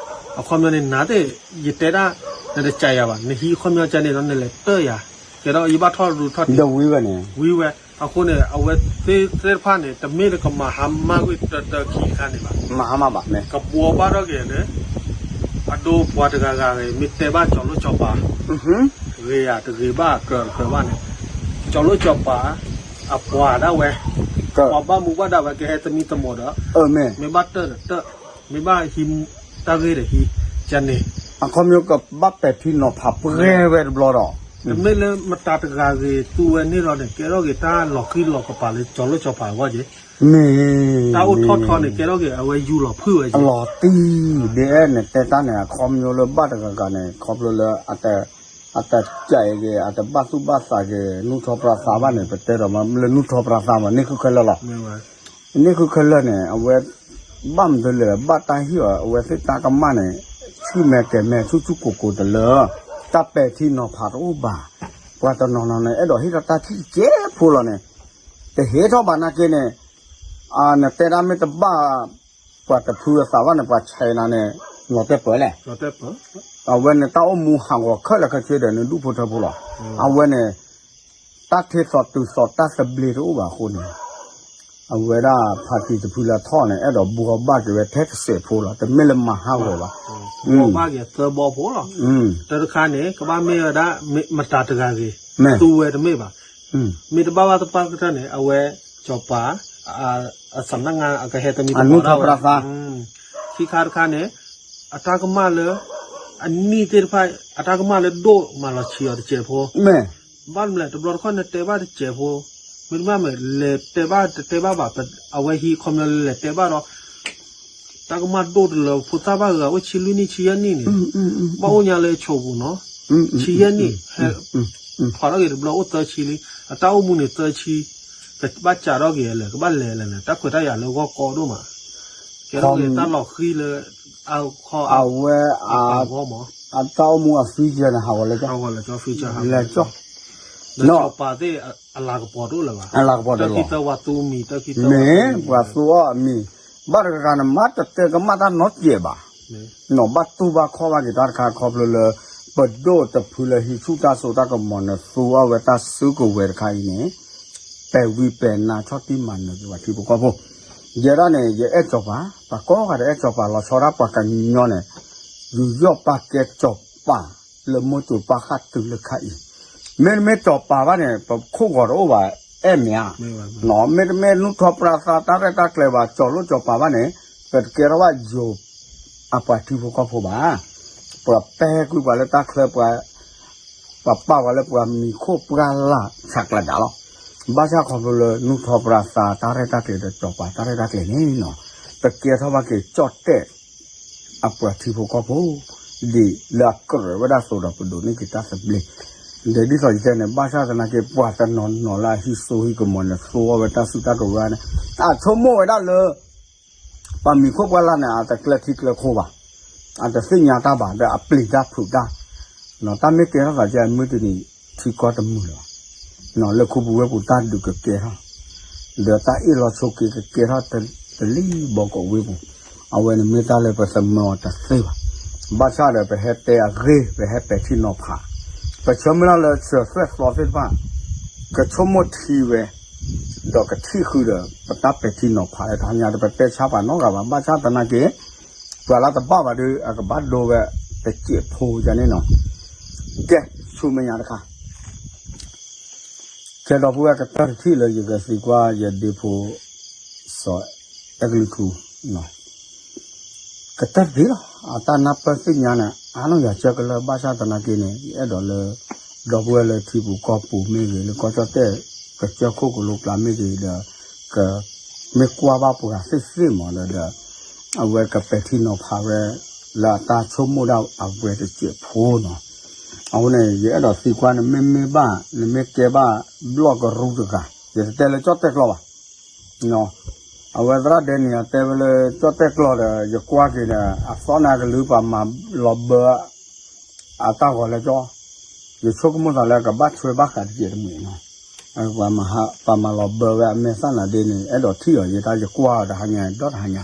အခီပညီန့ၣ် နၤသ့ၣ် ယတဲဒၣ် နတကးယၤဘၣ် နဟံးအခီပညီကဲန့ၣ်ဒီး နလဲၤတၢၢ်ယၤ ကဲဒီးယဘၣ်ထီၣ်ရူထီၣ်တံၢ် ဝံၤဝဲန့ၣ် အဃိန့ၣ် အဝဲသ့ၣ်တဖၣ်န့ၣ် တမ့ၢ်လၢကမၤဟါမၢ်ကွံာ်တၢတၢခံတခါန့ၣ်ဘၣ်. မၤဟါမၢ်ဘၣ်န့ၣ် ကဘှီဘၣ်ထီၣ်က့ၤန့ၣ် အဒိပှၤတဂၤဂၤဂ့ၤ မ့ၢ်တဲဘၣ်ကၠီၤလိၣ်ကၠီၤပၤ ဂ့ၤဧါတဂ့ၤဘၣ်ကြၢးတကြၢးဘၣ်န့ၣ် ကၠီၤလိၣ်ကၠီၤပၤ အပှၤဒၣ်ဝဲ ပှၤဘၣ်မူဘၣ်ဒါဝဲကဟဲသမံသမိးဒီး မ့ၢ်ဘၣ်တၢၢ်ဒီးတၢၢ် မ့ၢ်ဘၣ်ဟံးတၢ်ဂ့ၢ်ဒီးဟံး ကန့ၣ် အခီပညီကဘၣ်ပဲာ်ထံနီၤဖးပှဲၤဝဲတဘျီဒီး တမ့ၢ်လၢမတၤတဂၤဂ့ၤသူဝဲန့ၣ်ဒီးန့ၣ် ကဲထီၣ်က့ၤတၢ်လီၤဃံလီၤကပၤလၢကၠီၤလိၣ်ကၠီၤပၤအဂီၢ်က့ၤ မ့ၢ် တၢ်အိၣ်ထီၣ်ထီန့ၣ် ကဲထီၣ်က့ၤအဝဲယူၢ်လီၤဖုၣ်ဝဲက့ၤ အလီၤတံၢ် ဒ်အဲၣ်န့ၣ် တဲတၢ်န့ၣ် အခီပညီလၢဘၣ်တဂၤဂၤန့ၣ် ခီဖျိလၢ အတကဲက့ၤ အတဘၣ်သူၣ်ဘၣ်သးက့ၤ နူၢ်ထီၣ်ပြၢသးဘၣ်န့ၣ် ပတဲဒီးမ့ၢ်လၢနူၢ်ထီၣ်ပြၢသးမး န့ၢ်ဃုခဲလၢာ်လီၤ. န့ၢ်ဃုခဲလၢာ်န့ၣ် အဝဲ ဘၣ်မနုၤလဲၣ် ဘၣ်တၢ်ဟ့ၣ်အီၤ အဝဲသ့ၣ်တၢ်ကမၣ်န့ၣ် ဆူၣ်မဲာ်ကဲၤမဲာ်ဆူၣ်ဆူၣ်ကိၢ်ကိၢ်တလၢ တၢ်ပဲာ်ထံနီၤဖးတအိၣ်ဘၣ်. ပှၤတနီၤနီၤန့ၣ် အဲၣ်ဒိးဟ့ၣ်ထီၣ်တၢ်ထံၣ်တစဲးဖိလီၤန့ၣ် တဟ့ၣ်ထီၣ်ဘၣ်နာ်က့န့ၣ် နတဲဒၣ်မ့ၢ်တဘၣ် ပှၤတဖုအသးဘၣ်န့ၣ် ပှၤဆဲးနၤန့ၣ် လီၤတဲာ်ပၢၢ်လဲၣ်. အဝဲန့ၣ်တၢ်အိၣ်မူဟးဂီၤခဲလၢာ်ခဲဆ့ဒီး နဒူၣ်ဖိထၢဖိလီၤ. အဝဲန့ၣ် တၢ်ထဲသိးတုၤသိးတၢ်သဘျ့တအိၣ်ဘၣ်အဃိန့ၣ် အဝဲဒၣ်ဖါတံၢ်တဖုလၢထီၣ်န့ၣ် အဲၣ်ဒိးဘှီဘၣ်က့ၤဝဲထဲတစဲးဖိလီၤ. တမ့ၢ်လၢမၤဟးဂီၤဘၣ်. ဘှီဘၣ်က့ၤသၢဘီဖိလီၤ. တၢတခါန့ၣ် ကဘၣ်မ့ၢ်ဝဲဒၣ် မတၤတဂၤဂ့ၤ သူဝဲတမ့ၢ်ဘၣ်. မ့ၢ်တဘၣ်ဘၣ်သပှၢ်ကတၢၢ်န့ၣ် အဝဲ ကၠီၤပၤ အစနငါအကဟဲတမံၤတမီၤဒၣ်ဝဲ ခံခါတခါန့ၣ် အတၢ်ကမၣ်လၢ အနံၣ်သ့ၣ်တဖၣ် အတၢ်ကမၣ်လၢဒိၣ်မးလီၤဆံးအီၤတစဲးဖိ ဘၣ်မလဲၣ် တဘျီတခီၣ်န့ၣ်တဲဘၣ်တစဲးဖိ မ့တမ့ၢ်လဲၤတဲဘၣ်တတဲဘၣ်ဘၣ် အဝဲဟံးခီပညီလၢလဲၤတဲဘၣ်ဒီး တၢ်ကမၣ်ဒိၣ်တလၢ ဖိသၣ်ဘၣ်ဂၤအိၣ်ဆံလွံၢ်နံၣ်ဆံယဲၢ်နံၣ်န့ၣ် ဘၣ်အိၣ်ညါလၢဆိးပူၤနီၤ ဆံယဲၢ်နံၣ် ဟဲ ဖီၣ်ထီၣ်က့ၤတဘျီအိၣ်သၢဆံလံ အတၢ်အိၣ်မူန့ၣ်သၢဆံ ကဘၣ်စးထီၣ်က့ၤလဲၣ် ကဘၣ်လဲၤလဲၣ်န့ၣ် တၢ်ခွဲးတၢ်ယာ်လၢဂီၢ်ကီဒိၣ်မး, ကဲထီၣ်က့ၤတၢ်လီၤဃံလၢ အဝဲ အပာ်ဂီၢ်မး, အတၢ်အိၣ်မူအ future န့ၣ် ဟးဂီၤလၢကီ future ဟးဂီၤလၢကီ, လၢစီၤပၤသ့ၣ်အလၤကပီၤတအိၣ်လၢၤဘၣ်, အလၤကပီၤတအိၣ်လၢၤဘၣ်, တၢ်ခံသၢဝါသူမံၤ တၢ်ခံသၢဝါသူမံၤ, မ့ၢ်ပှၤသူအီၤအမံၤ, ဘၣ်တဂၤဂၤန့ၣ် မ့တတဲကမၣ်တၢ်နီတစဲးဘၣ်, နီၢ်ဘၣ်တူၢ်ဘၣ်ခီၣ်ဘၣ်က့ၤတၢ်တခါခီဖျိလၢ ပဒိၣ်တဖုလၢဟံးဆူၣ်တၢ်စိတၢ်ကမီၤန့ၣ် သူအီၤဝဲတၢ်စုကဝဲၤတခါအံၤန့ၣ် ပဲာ်ဝံၤပဲာ်နါဆီၣ်တံၢ်မၤနၢၤက့ၤပှၤထံဖိကီၢ်ဖိ, ယဲဒၣ်န့ၣ် ယအဲၣ်စီၤပၤ, ပှၤကိးဂၤဒဲးအဲၣ်စီၤပၤ လီၤဆီဒၣ်ပှၤကညီန့ၣ်, ယူးယီၣ်ပာ်ကဲစီၤပၤ လၢမိၢ်စိၤပၢ်ဃၢ်တုၤလၢခါအံၤ, မ့တမ့ၢ်စီၤပၤဘၣ်န့ၣ် ပခိၣ်ဂီၤတအိၣ်ဘၣ် အဲၣ်မ့ၢ်ဧါ, မ့တမ့ၢ်နူၢ်ထီၣ်ပြၢသးတၢ်ရဲၣ်တၢ်ကျဲၤဘၣ် စီၤလိၣ်စီၤပၤဘၣ်န့ၣ် ပတကဲထီၣ်ဘၣ်ယိၤ အပှၤထံဖိကီၢ်ဖိဘၣ်, ပှၤပဲကွံာ်ပှၤလၢတၢ်ချၢ ပှၤ ပှၤပာ်ပှၤလၢပှၤမံၤခိၣ်ပှၢ်လၢ်ဆးကျးဒၣ်လီၤ. ဘၣ်ဆၣ်ခီဖျိလၢနူၢ်ထီၣ်ပြၢသးတၢ်ရဲၣ်တၢ်ကျဲၤဒီးစီၤပၤတၢ်ရဲၣ်တၢ်ကျဲၤန့ၣ်နီၤ, ပကဲထီၣ်ဘၣ်က့ၤကၠီၣ်တဲၣ် အပှၤထံဖိကီၢ်ဖိ ဒ်လၢအကြၢးဝဲဒၣ်အသိးဒီးပဒိးန့ၢ်က့ၤတၢ်သဘျ့, ဒီးဒ်သိးယတဲန့ၣ် ဘၣ်ဆၣ်သနာ်က့ ပှၤတနီၤနီၤလၢအဟံးစိဟံးကမီၤန့ၣ် သူအီၤဝဲတၢ်စုတၢ်ကဝဲၤန့ၣ် အဆိကမိၣ်ဝဲဒၣ်လၢ ပှၤမံၤခိၣ်ပှၢ်လၢ်န့ၣ် အတကျဲထံကျဲခိၣ်ဘၣ်, အတသ့ၣ်ညါတၢ်ဘၣ် ဒီးအပျံၤတၢ်ဖုးတၢ်, တၢ်မ့ၢ်ကဲထီၣ်သးကဲ မုၢ်တနံၤထံကီၢ်တမုာ်လၢၤဘၣ်, လၢခူပူၤဝ့ၢ်ပူၤတၢ်ဒုးကကဲထီၣ်, ဒီးတၢ်အ့ၣ်လိာ်ဆိးက့ကကဲထီၣ်တလံၤဘီကဝ့ၢ်ပူၤ, အဝဲန့ၣ်မ့ၢ်တၢ်လၢပသမၢအီၤတသ့ဘၣ်, ဘၣ်ဆၣ်ဒီးပဟဲတဲအဂ့ၢ် ပဟဲပဲာ်ထံနီၤဖး, ပဆၢမုၢ်လၢ်လၢစၢၤသွဲၣ်သီသ့ၣ်တဖၣ် ကဆိကမိၣ်ထံဝဲ ဒီးကထံၣ်ဃုာ်ဒီး ပတၢ်ပဲာ်ထံနီၤဖးလၢတဟါညါ ဒီးပတဲဆါပှၤနီတဂၤဘၣ်, ဘၣ်ဆၣ်သနာ်က့ ပှၤလၢတဘၣ်ဘၣ်ဒီး အကဘၣ်ဒိဝဲတစဲးဖိယၤန့ၣ်နီၤ, ကဲ ဆူမဲာ်ညါတခါ ကဲဒီပုၢ်ဝဲၢ် ကတၢၢ်တထံၣ်လၢယကသံကွၢ်ယဒ့ဖိ စီၤအဲကလုၢ်ထူ ကတၢၢ်တထံၣ်လီၤ. အတၢ်နၢ်ပၢၢ်သ့ၣ်ညါန့ၣ် အါနီၢ်ယၤဆၢကလၢၢ် ဘၣ်ဆၣ်သနာ်က့န့ၣ် ယအဲၣ်ဒိးလၢ ဒီပုၢ်ဝဲၢ်လၢထံပူၤကီၢ်ပူၤမ့ၢ်ဂ့ၤ လၢကီၢ်ကၠီၣ်တဲၣ် ကစၢၢ်ခိၣ်ကလိကျါမ့ၢ်ဂ့ၤဒီး ကမ့ၢ်ကွၢ်ဘၣ်ပှၤသ့ၣ်သ့ၣ်မးဒီး အဝဲကပဲာ်ထံနီၤဖးဝဲ လၢအတၢ်ဆိကမိၣ်ဒၣ်အဝဲတစဲးဖိနီၤ. အဃိန့ၣ် ယအဲၣ်ဒိးသံကွၢ်နမ့မ့ၢ်ဘၣ် နမ့ၢ်ကဲဘၣ်ဘျီၣ်ကရူၢ်တဂၤ ယတတဲလၢကၠီၣ်တဲၣ်ကျီဘၣ်. အဝဲသရၣ်ဒဲန့ၣ် အတဲဝဲလၢကၠီၣ်တဲၣ်ကျီဒီး ယကွၢ်က့ၤဒီး အသီန့ၣ်အကလုၢ် ပှၤမၤလီၤဘၢ အတၢ်ဂီၤလၢကၠီ, ယဆိကမိၣ်သးလၢကဘၣ်ဆွဲဘၣ်ဃးတကဲးတမံၤနီၤ. ပှၤမၤလီၤဘၢဝဲအမဲာ်သၣ်နၤဒ့န့ၣ် အဲၣ်ဒိးထံၣ်အီၤ ယတၢ်ယကွၢ်အီၤတဟါညါ ဒီတဟါညါ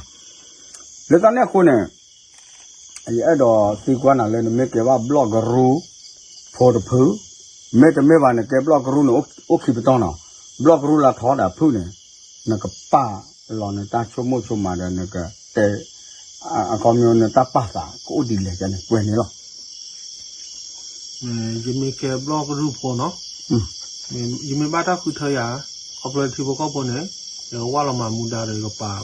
လၢတၢ်န့ၣ်အဃိန့ၣ် ယအဲၣ်ဒိးသံကွၢ်နၤလၢနမ့ၢ်ကဲဘၣ်ဘျီၣ်ကရူၢ်ဖိတဖု, မ့တမ့ၢ်ဘၣ်နကဲဘျီၣ်ကရူၢ်န့ၣ် အိၣ်ခံပတီၢ်နီၤ, ဘျီၣ်ကရူၢ်လၢထီဒါဖုၣ်န့ၣ် နကပာ်လီၤနတၢ်ဆိကမိၣ်ဆိကမးဒီးနကတဲ အခီပညီနတၢ်ပာ်သးကအိၣ်ဒ်လဲၣ်န့ၣ် ကွဲးန့ၣ်လီၤ. ယမ့ၢ်ကဲဘျီၣ်ကရူၢ်ဖိနီၤ, ယမ့ၢ်ဘၣ်တၢ်ဃုထၢယၤ ခီဖျိထံဖိကီၢ်ဖိန့ၣ် ယကဝၢ်လီၤမၤမူဒါဒီးယကပာ်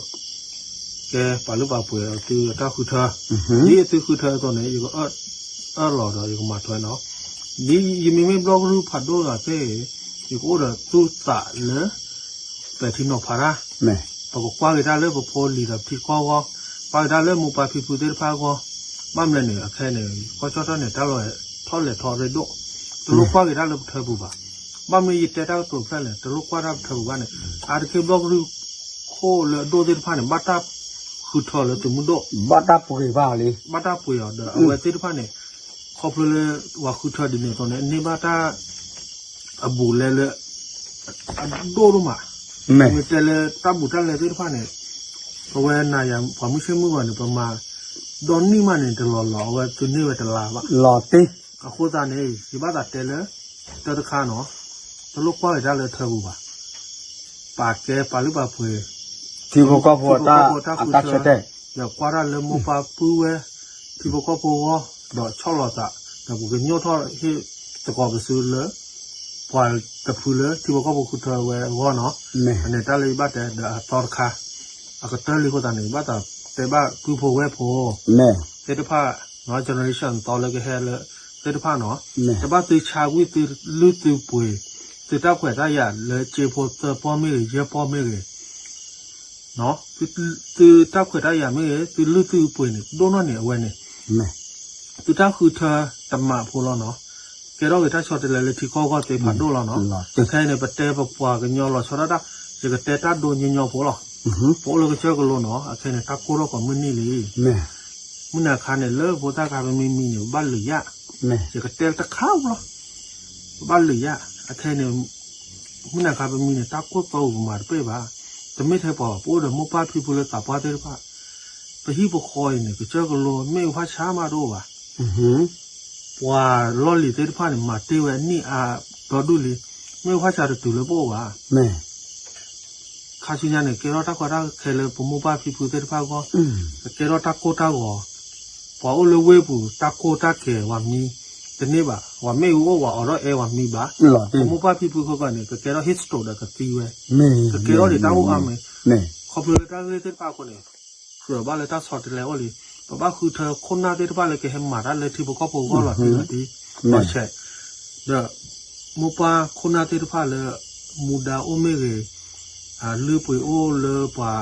ကဲပာ်လုၢ်ပာ်ပှ့ၤအသုတၢ်ဃုထၢ, ဒ်အသုဃုထၢအသိးန့ၣ် ယကအၢၣ်လီၤဒီးယကမၤထွဲနီၤ, ဒ်ယမ့မ့ၢ်ဘျီၣ်ကရူၢ်ဖးဒိၣ်ဂၤသ့ၣ် ယကအိၣ်ဒီးသူၣ်သးလၢ ပဲာ်ထံနီၤဖးတၢ်, ပကကွၢ်က့ၤတၢ်လၢပဖိလံၤဒီးပထံကီၢ်အဂီၢ်, ကွၢ်က့ၤတၢ်လၢမိၢ်ပၢ်ဖံဖုသ့ၣ်တဖၣ်အဂီၢ်, ဘၣ်မနုၤလဲၣ်န့ၣ် အခဲအံၤန့ၣ် ကီၢ်ကၠီၣ်တဲၣ်န့ၣ် တၢ်လီၢ်လဲၤထီၣ်ရ့ဒိၣ်, တလိၣ်ကွၢ်က့ၤတၢ်လၢပထၢပူၤဘၣ်. ဘၣ်မနုၤယတဲတၢ်ကတိၤဖျၢၣ်လဲၣ် တလိၣ်ကွၢ်တၢ်ပထၢပူၤဘၣ်န့ၣ်, အါတက့ၢ်ဘျီၣ်ကရူၢ်ခိၣ်လၢအဒိၣ်သ့ၣ်တဖၣ်န့ၣ် ဘၣ်တၢ်ဃုထၢလၢသုးမုၢ်ဒိၣ်, ဘၣ်တၢ်ပှ့ၤဘၣ်လံ, ဘၣ်တၢ်ပှ့ၤအီၤဒီးအဝဲသ့ၣ်တဖၣ်န့ၣ် ခီဖျိလၢပှၤဃုထၢဒ်န့ၣ်အသိးန့ၣ် န့ၢ်ဘၣ်တၢ် အဘူးအလဲလၢ အဒိၣ်ဒိၣ်မး, မ့ၢ်တဲလၢတၢ်ဘူးတၢ်လဲသ့ၣ်တဖၣ်န့ၣ် ပဝဲနၤယၤပှၤမုၢ်ဆ့ၣ်မုၢ်ဂီၤန့ၣ် ပမၤဒီနံၣ်မးန့ၣ် တလီၤလီၤ အဝဲသုန့ၢ်ဝဲတလါဘၣ်. အဃိသတးန့ၣ် ယဘၣ်သးတဲလၢ တၢ်တခါနီၤ တလိၣ်ကွၢ်က့ၤတၢ်လၢထၢပူၤဘၣ်. ပာ်ကဲပာ်လုၢ်ပာ်ပှ့ၤ ထံဖိကီၢ်ဖိအတၢ်ဆၢတဲာ်, ဒီးကွၢ်တၢ်လၢမိၢ်ပၢ်ပုၢ်ဝဲၢ် ထံဖိကီၢ်ဖိအဂီၢ် ဒီးဆီၣ်လီၤသး ဒီးပကညိၣ်ထီၣ်ဟ့ၣ်သကိးပစုလၢ ပှၤတဖုလၢထံဖိကီၢ်ဖိဃုထၢဝဲအဂီၢ်နီၤ. န့ၣ်တၢ်လၢယဘၣ်တဲဒီးအသီတခါ အကတၢၢ်လံအဃိသတးန့ၣ် ဘၣ်သးတဲဘၣ်ကုဖိဝဲၢ်ဖိ သ့ၣ်တဖၣ် generation သီလၢကဟဲလၢ သ့ၣ်တဖၣ်နီၤ တဘၣ်သုဆါကွံာ်သုလုၢ်သုပှ့ၤ သုတၢ်ခွဲးတၢ်ယာ်လၢစ့ဖိသၢပီၢ်မ့ၢ်ဂ့ၤ ယဲၢ်ပီၢ်မ့ၢ်ဂ့ၤ သုတၢ်ခွဲးတၢ်ယာ်မ့ၢ်ဂ့ၤ သုလုၢ်သုပှ့ၤန့ၣ် ဒိၣ်နီၢ်န့ၣ်အဝဲန့ၣ် သုတၢ်ဃုထၢတမးဖိလီၤနီၤ. ကဲထီၣ်က့ၤတၢ်ဆီတလဲလၢထံကီၢ်အဂီၢ်သ့ဖးဒိၣ်လီၤနီၤ. ခဲအံၤန့ၣ် ပတဲပပှၤကညီလီၤဆီဒၣ်တၢ် ယကတဲတၢ်ဒိညီညီဖိလီၤ. ပအိၣ်လၢကစၢၢ်ကလိနီၤ အခဲန့ၣ် တၢ်ကိၢ်ထီၣ်ကိးမုၢ်နံၤလံ. မုၢ်နၤခါန့ၣ် လၢဖိသၣ်ခါပမံမံန့ၣ် ပဘၣ်လုာ်ယၣ်. ယကတဲတခါလီၤ, ပဘၣ်လုာ်ယၣ်. အခဲန့ၣ် မုၢ်နၤခါပမံန့ၣ် တၢ်ကိၢ်သီပမၤတပ့ၢ်ဘၣ်. တမ့ၢ်ထဲပှၤဘၣ် ပအိၣ်ဒီးမိၢ်ပၢ်ဖံဖုလၢသးပှၢ်သ့ၣ်တဖၣ် ပဟံၣ်ပဃီအံၤန့ၣ် ကစၢၢ်ကလိ မ့ၣ်အူဖးဆါမးတအိၣ်ဘၣ်. ပှၤလီၢ်လံၤသ့ၣ်တဖၣ်န့ၣ် မၤတ့ၢ်ဝဲအနံၣ်အါဘျီဒူၣ်လံ, မ့ၣ်အူဖးဆါတတုၤလၢပအိၣ်ဘၣ်. ခါဆူညါန့ၣ် ကဲထီၣ်တၢ်ကီတၢ်ခဲလၢပမိၢ်ပၢ်ဖံဖုသ့ၣ်တဖၣ်အဂီၢ်, ကကဲထီၣ်တၢ်ကိၢ်တၢ်ဂီၤ, ပှၤအိၣ်လၢဝ့ၢ်ပူၤ တၢ်ကိၢ်တၢ်ဂီၤ ပှၤမံတန့ၢ်ဘၣ်, ပှၤမ့ၣ်အူအိၣ် ပှၤအိးထီၣ်အဲၣ် ပှၤမံဘၣ်. ပမိၢ်ပၢ်ဖံဖုအဂီၢ်န့ၣ် ကကဲထီၣ် history ဒီးကသံဝဲ, ကကဲထီၣ်ဒံးတၢ်အိၣ်အါမး, ခီဖျိလၢတၢ်ဂ့ၢ်သ့ၣ်တဖၣ်အဃိန့ၣ် ကြၢးဘၣ်လၢတၢ်ဆီတလဲအီၤလံ, ပဘၣ်ဃုထၢခိၣ်နၢ်သ့ၣ်တဖၣ်လၢကဟဲမၤတၢ်လၢထံဖိကီၢ်ဖိအဂီၢ်လီၤတံၢ်လီၤဆဲး, ဒီး မိၢ်ပၢ်ခိၣ်နၢ်သ့ၣ်တဖၣ်လၢ မူဒါအိၣ်မ့ၢ်ဂ့ၤ, လုၢ်ပှ့ၤအိၣ်လၢပှၤ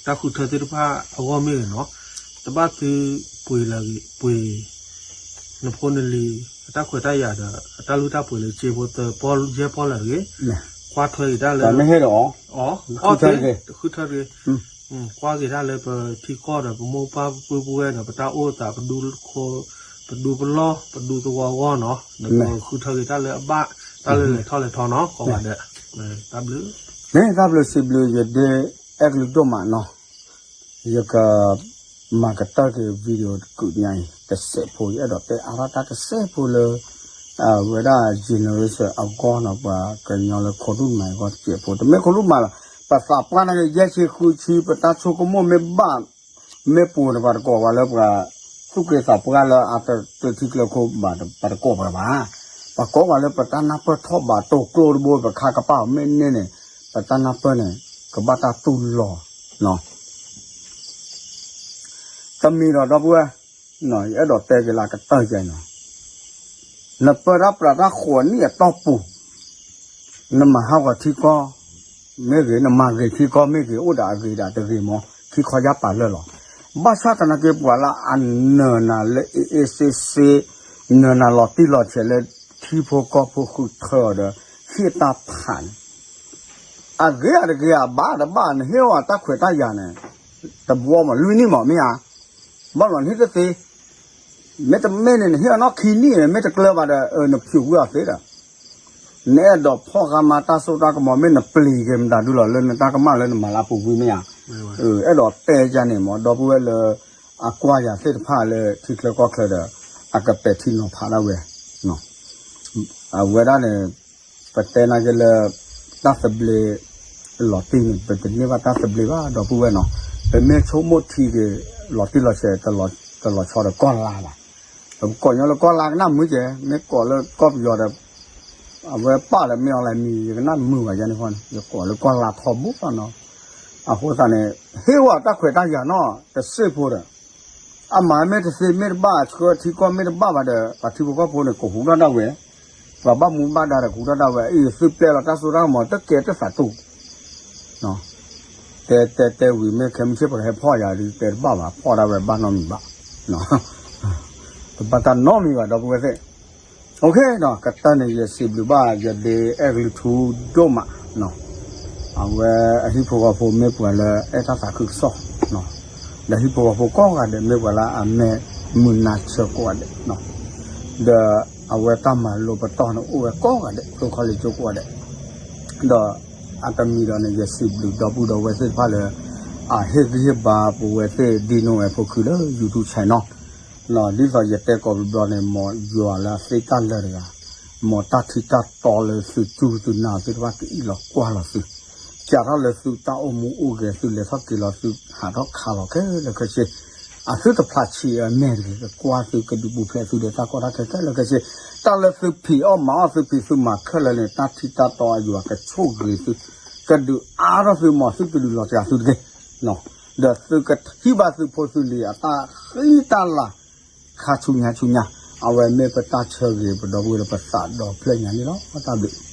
တၢ်ဃုထၢသ့ၣ်တဖၣ်အဂီၢ်မ့ၢ်ဂ့ၤနီၤ, တဘၣ်သုပှ့ၤလၢၤဂ့ၤ, ပှ့ၤ နဖိနလံၤ အတၢ်ခွဲးတၢ်ယာ်ဒီး အတၢ်လုၢ်တၢ်ပှ့ၤလၢစ့ဖိသၢပီယဲၢ်ပီလၢၤဂ့ၤ, ကွၢ်ထွဲဂ့ၤတၢ်လၢ အီၣ်သ့ တဃုထၢတဂ့ၤ, ကွၢ်ဂ့ၤတၢ်လၢပထံကီၢ်ဒီး ပမိၢ်ပၢ်ပုၢ်ပုၢ်ဝဲၢ်ဒီး ပတၢ်အိၣ်သး ပဒူခိၣ် ပဒူပလီၢ် ပဒူသဝီအဂီၢ်နီၤ, ဒီးပဃုထၢဂ့ၤတၢ်လၢအဘၣ် တၢ်လၢလဲၤထီၣ်လဲၤထီနီၤ, ကိးဂၤဒဲး, တၢ်ဘျုး, မ့ၢ်တၢ်ဘျုးစံးဘျုးယဒ့အဲၣ်ကလုၢ်ဒိၣ်မးနီၤ, ယက မၤကတၢၢ်က့ၤ video တကုးညါအံၤ တစဲးဖိ ယအဲၣ်ဒိးတဲအါထီၣ်တၢ်တစဲးဖိလၢ အဝဲဒၣ် generation အဂီၢ်နီၤ, ပှၤကညီလၢခိဒူၣ်မးအဂီၢ်တစဲးဖိ, တမ့ၢ်ခိဒူၣ်မးလီၤ, ပသးပှၢ်နာ်က့ ယဲၢ်ဆံဃုဆံ ပတၢ်ဆိကမိၣ်မ့ၢ်ဘၣ် မ့ၢ်ပူၤန့ၣ် ပှၤတကိးပှၤလၢပှၤ သူၣ်က့သးပှၢ်လၢအတကျၢၤထံကျၢၤခိၣ်ဘၣ် ပှၤတကိးပှၤဘၣ်, ပှၤကိးပှၤလၢပတၢ်နၢ်ပၢၢ်ထီၣ်ဘၣ်တိၢ်ကျိတဘိ ပခါကပၣ်အီၤမ့ၢ်န့ၢ်န့ၣ် ပတၢ်နၢ်ပၢၢ်န့ၣ် ကဘၣ်တၢ်တူၢ်လိာ် တမံၤဒီး ဒီပုၢ်ဝဲၢ်, ယအဲၣ်ဒိးတဲက့ၤလၢအကတၢၢ်ယဲနီၤ, နပၢတၢ်ပြးတၢ်ဃိးနံၣ်အတီၢ်ပူၤ, နမၤဟးဂီၤထံကီၢ်မ့ၢ်ဂ့ၤ, နမၤဂ့ၤထံကီၢ်မ့ၢ်ဂ့ၤ, အိၣ်ဒီးအဂ့ၤဒီးတဂ့ၤမး ခံခီယၢ်ပာ်လၢာ်လီၤ. ဘၣ်ဆၣ်သနာ်က့ ပှၤလၢအနၢၤနၤလၢ အ့ၣ်အ့ၣ်စ့စ့, နၢၤနၤလီၤတံၢ်လီၤဆဲးလၢထံဖိကီၢ်ဖိဃုထၢအီၤဒီး ဟ့ၣ်တၢ်ဖးန့ၣ် အဂ့ၤအတဂ့ၤ အဘၣ်တဘၣ် နဟ့ၣ်အီၤတၢ်ခွဲးတၢ်ယာ်န့ၣ် တဘျီမး လွံၢ်နံၣ်မး မ့ၢ်ဧါ, ဘၣ်မးနဟ့ၣ်တသ့, မ့တမ့ၢ်န့ၣ် နဟ့ၣ်အီၤနီၢ်ခံနံၣ်န့ၣ် မ့ၢ်တကျၢၤဘၣ်ဒီး နဖျိးကွံာ်အီၤသ့ဒီး နအဲၣ်ဒိးဖီၣ်ဃာ်မၤတၢ်စိတၢ်ကမီၤ မ့ၢ်နပျံၤက့ၤမတၤဒုလီၤ လၢနတၢ်ကမၣ်လၢနမၤလၢအပူၤကွံာ်မ့ၢ်ဧါ, အဲၣ်ဒိးတဲယၤန့ၣ်မး ဒီပုၢ်ဝဲၢ်လၢ အကွၢ်ယၤသ့ၣ်တဖၣ်လၢထံချၢကီၢ်ချၢဒီး အကပဲာ်ထံနီၤဖးဒၣ်ဝဲ အဝဲဒၣ်န့ၣ် ပတဲနာ်က့လၢ တၢ်သဘျ့ လီၤတံၢ်န့ၣ် ပတန့ၢ်ဘၣ်တၢ်သဘျ့ဘၣ် ဒီပုၢ်ဝဲၢ်နီၤ, ပမ့ၢ်ဆိကမိၣ်ထံက့ၤ လီၤတံၢ်လီၤဆဲး တလီၤဆီဒီးကီၢ်လါဘၣ်, ပကိးညီလၢကီၢ်လါကနၣ်မုာ်ကဲ မ့ၢ်ကိးလၢကီၢ်ပယီၤဒီး အဝဲပာ်လၢမ့ၢ်အီၤလဲၣ်မံၤ ယကနၣ်မုာ်ဘၣ်ယဲန့ၣ်ဃီန့ၣ် ယကိးလၢကီၢ်လါထီဘိလီၤနီၤ, အဃိသတးန့ၣ် ဟ့ၣ်ဝဲတၢ်ခွဲးတၢ်ယာ်နီၤ တစ့ၢ်ဖိဒီး အမၤမ့ၢ်တသ့မ့ၢ်တဘၣ် ဆှၢထံကီၢ်မ့ၢ်တဘၣ်ဘၣ်ဒီး ပှၤထံဖိကီၢ်ဖိန့ၣ် ကဟူးထီၣ်ဒၣ်ဝဲ, ပှၤဘၣ်မူဘၣ်ဒါဒီးကဟူးထီၣ်ဒၣ်ဝဲ အံၤသုပျဲလီၤတၢ်စိတၢ်ကမီၤ တကဲတသးတူၢ်, တဲတဲတဲဝံၤ မ့ၢ်ခဲမုၢ်ဆ့ၣ်ပကဟဲဖီၣ်ယၤဒ် တဲတဘၣ်ဘၣ် ဖီၣ်ဒၣ်ဝဲဘၣ်နီတမံၤဘၣ်, တဘၣ်တၢ်နီတမံၤဘၣ် ဒီပုၢ်ဝဲၢ်သ့ၣ် ကတၢၢ်န့ၣ် ယစံးဘျုးဘၣ် ယဒ့အဲၣ်ကလုၢ်ထူဒိၣ်မး, အဝဲအဟံၣ်ဖိဃီဖိမ့ၢ်ပှၤလၢအဲၣ်တၢ်သးခုကစီၣ်, ဒီးဟံၣ်ဖိဃီဖိကိးဂၤဒဲး မ့ၢ်ပှၤလၢအမဲာ်မုာ်နါဆၢကိးဂၤဒဲး, ဒီးအဝဲတၢ်မၤလိပတီၢ်န့ၣ် အိၣ်ဝဲကိးဂၤဒဲး သိခီလ့ကၠိကိးဂၤဒဲး, ဒီးအတမံၤဒီးန့ၣ် ယစံးဘျုးဒီပုၢ်ဒီဝဲၢ်သ့ၣ်တဖၣ်လၢ အဟ့ၣ်ဂံၢ်ဟ့ၣ်ဘါပဝဲသ့ၣ်ဒ်နိဝဲဖိခုလၢ YouTube channel ဒ်သိးယတဲကိးဘျီန့ၣ် မ်ယွၤလၢအသ့တၢ်လၢတဂၤ, မ်တၢ်ထံတၢ်တီလၢသုစူၢ်သုနာ်သ့ၣ်တဖၣ်ကအံၣ်လီၤကွၢ်လီၤသု, စးထီၣ်လၢသုတၢ်အိၣ်မူအိၣ်ဂဲၤ သုလဲၤထီၣ်က့ၤလီၤ သုဟးထီၣ်ခးလီၤခဲလၢာ်ခဲဆ့, အသုတဖျးဆံးအမဲာ်တဂ့ၤ ကကွၢ်သုကဒုးပူၤဖျဲးသုဒီးတၢ်ကီတၢ်ခဲခဲလၢာ်ခဲဆ့, တၢ်လၢသုဖံးအီၣ်မၤအီၣ်သုဖံးသုမၤခဲလၢာ်န့ၣ် တၢ်ထံတၢ်တီအယွၤကဆိၣ်ဂ့ၤသု, ကဒုးအါထီၣ်သုမ်သုကဒုးလီၤစှၤသုတက့ၢ် ဒီးသုကထံၣ်ဘၣ်သုဖိသုလံၤအတၢ်ဃံတၢ်လၤ ခါဆူညါဆူညါ, အဝဲမ့ၢ်ပတၢ်ဆၢဂ့ၤ ပဒီပုၢ်ဝဲၢ်လၢပသးဒီဖျၢၣ်ညါန့ၣ်လီၤ. တၢ်ဘျုး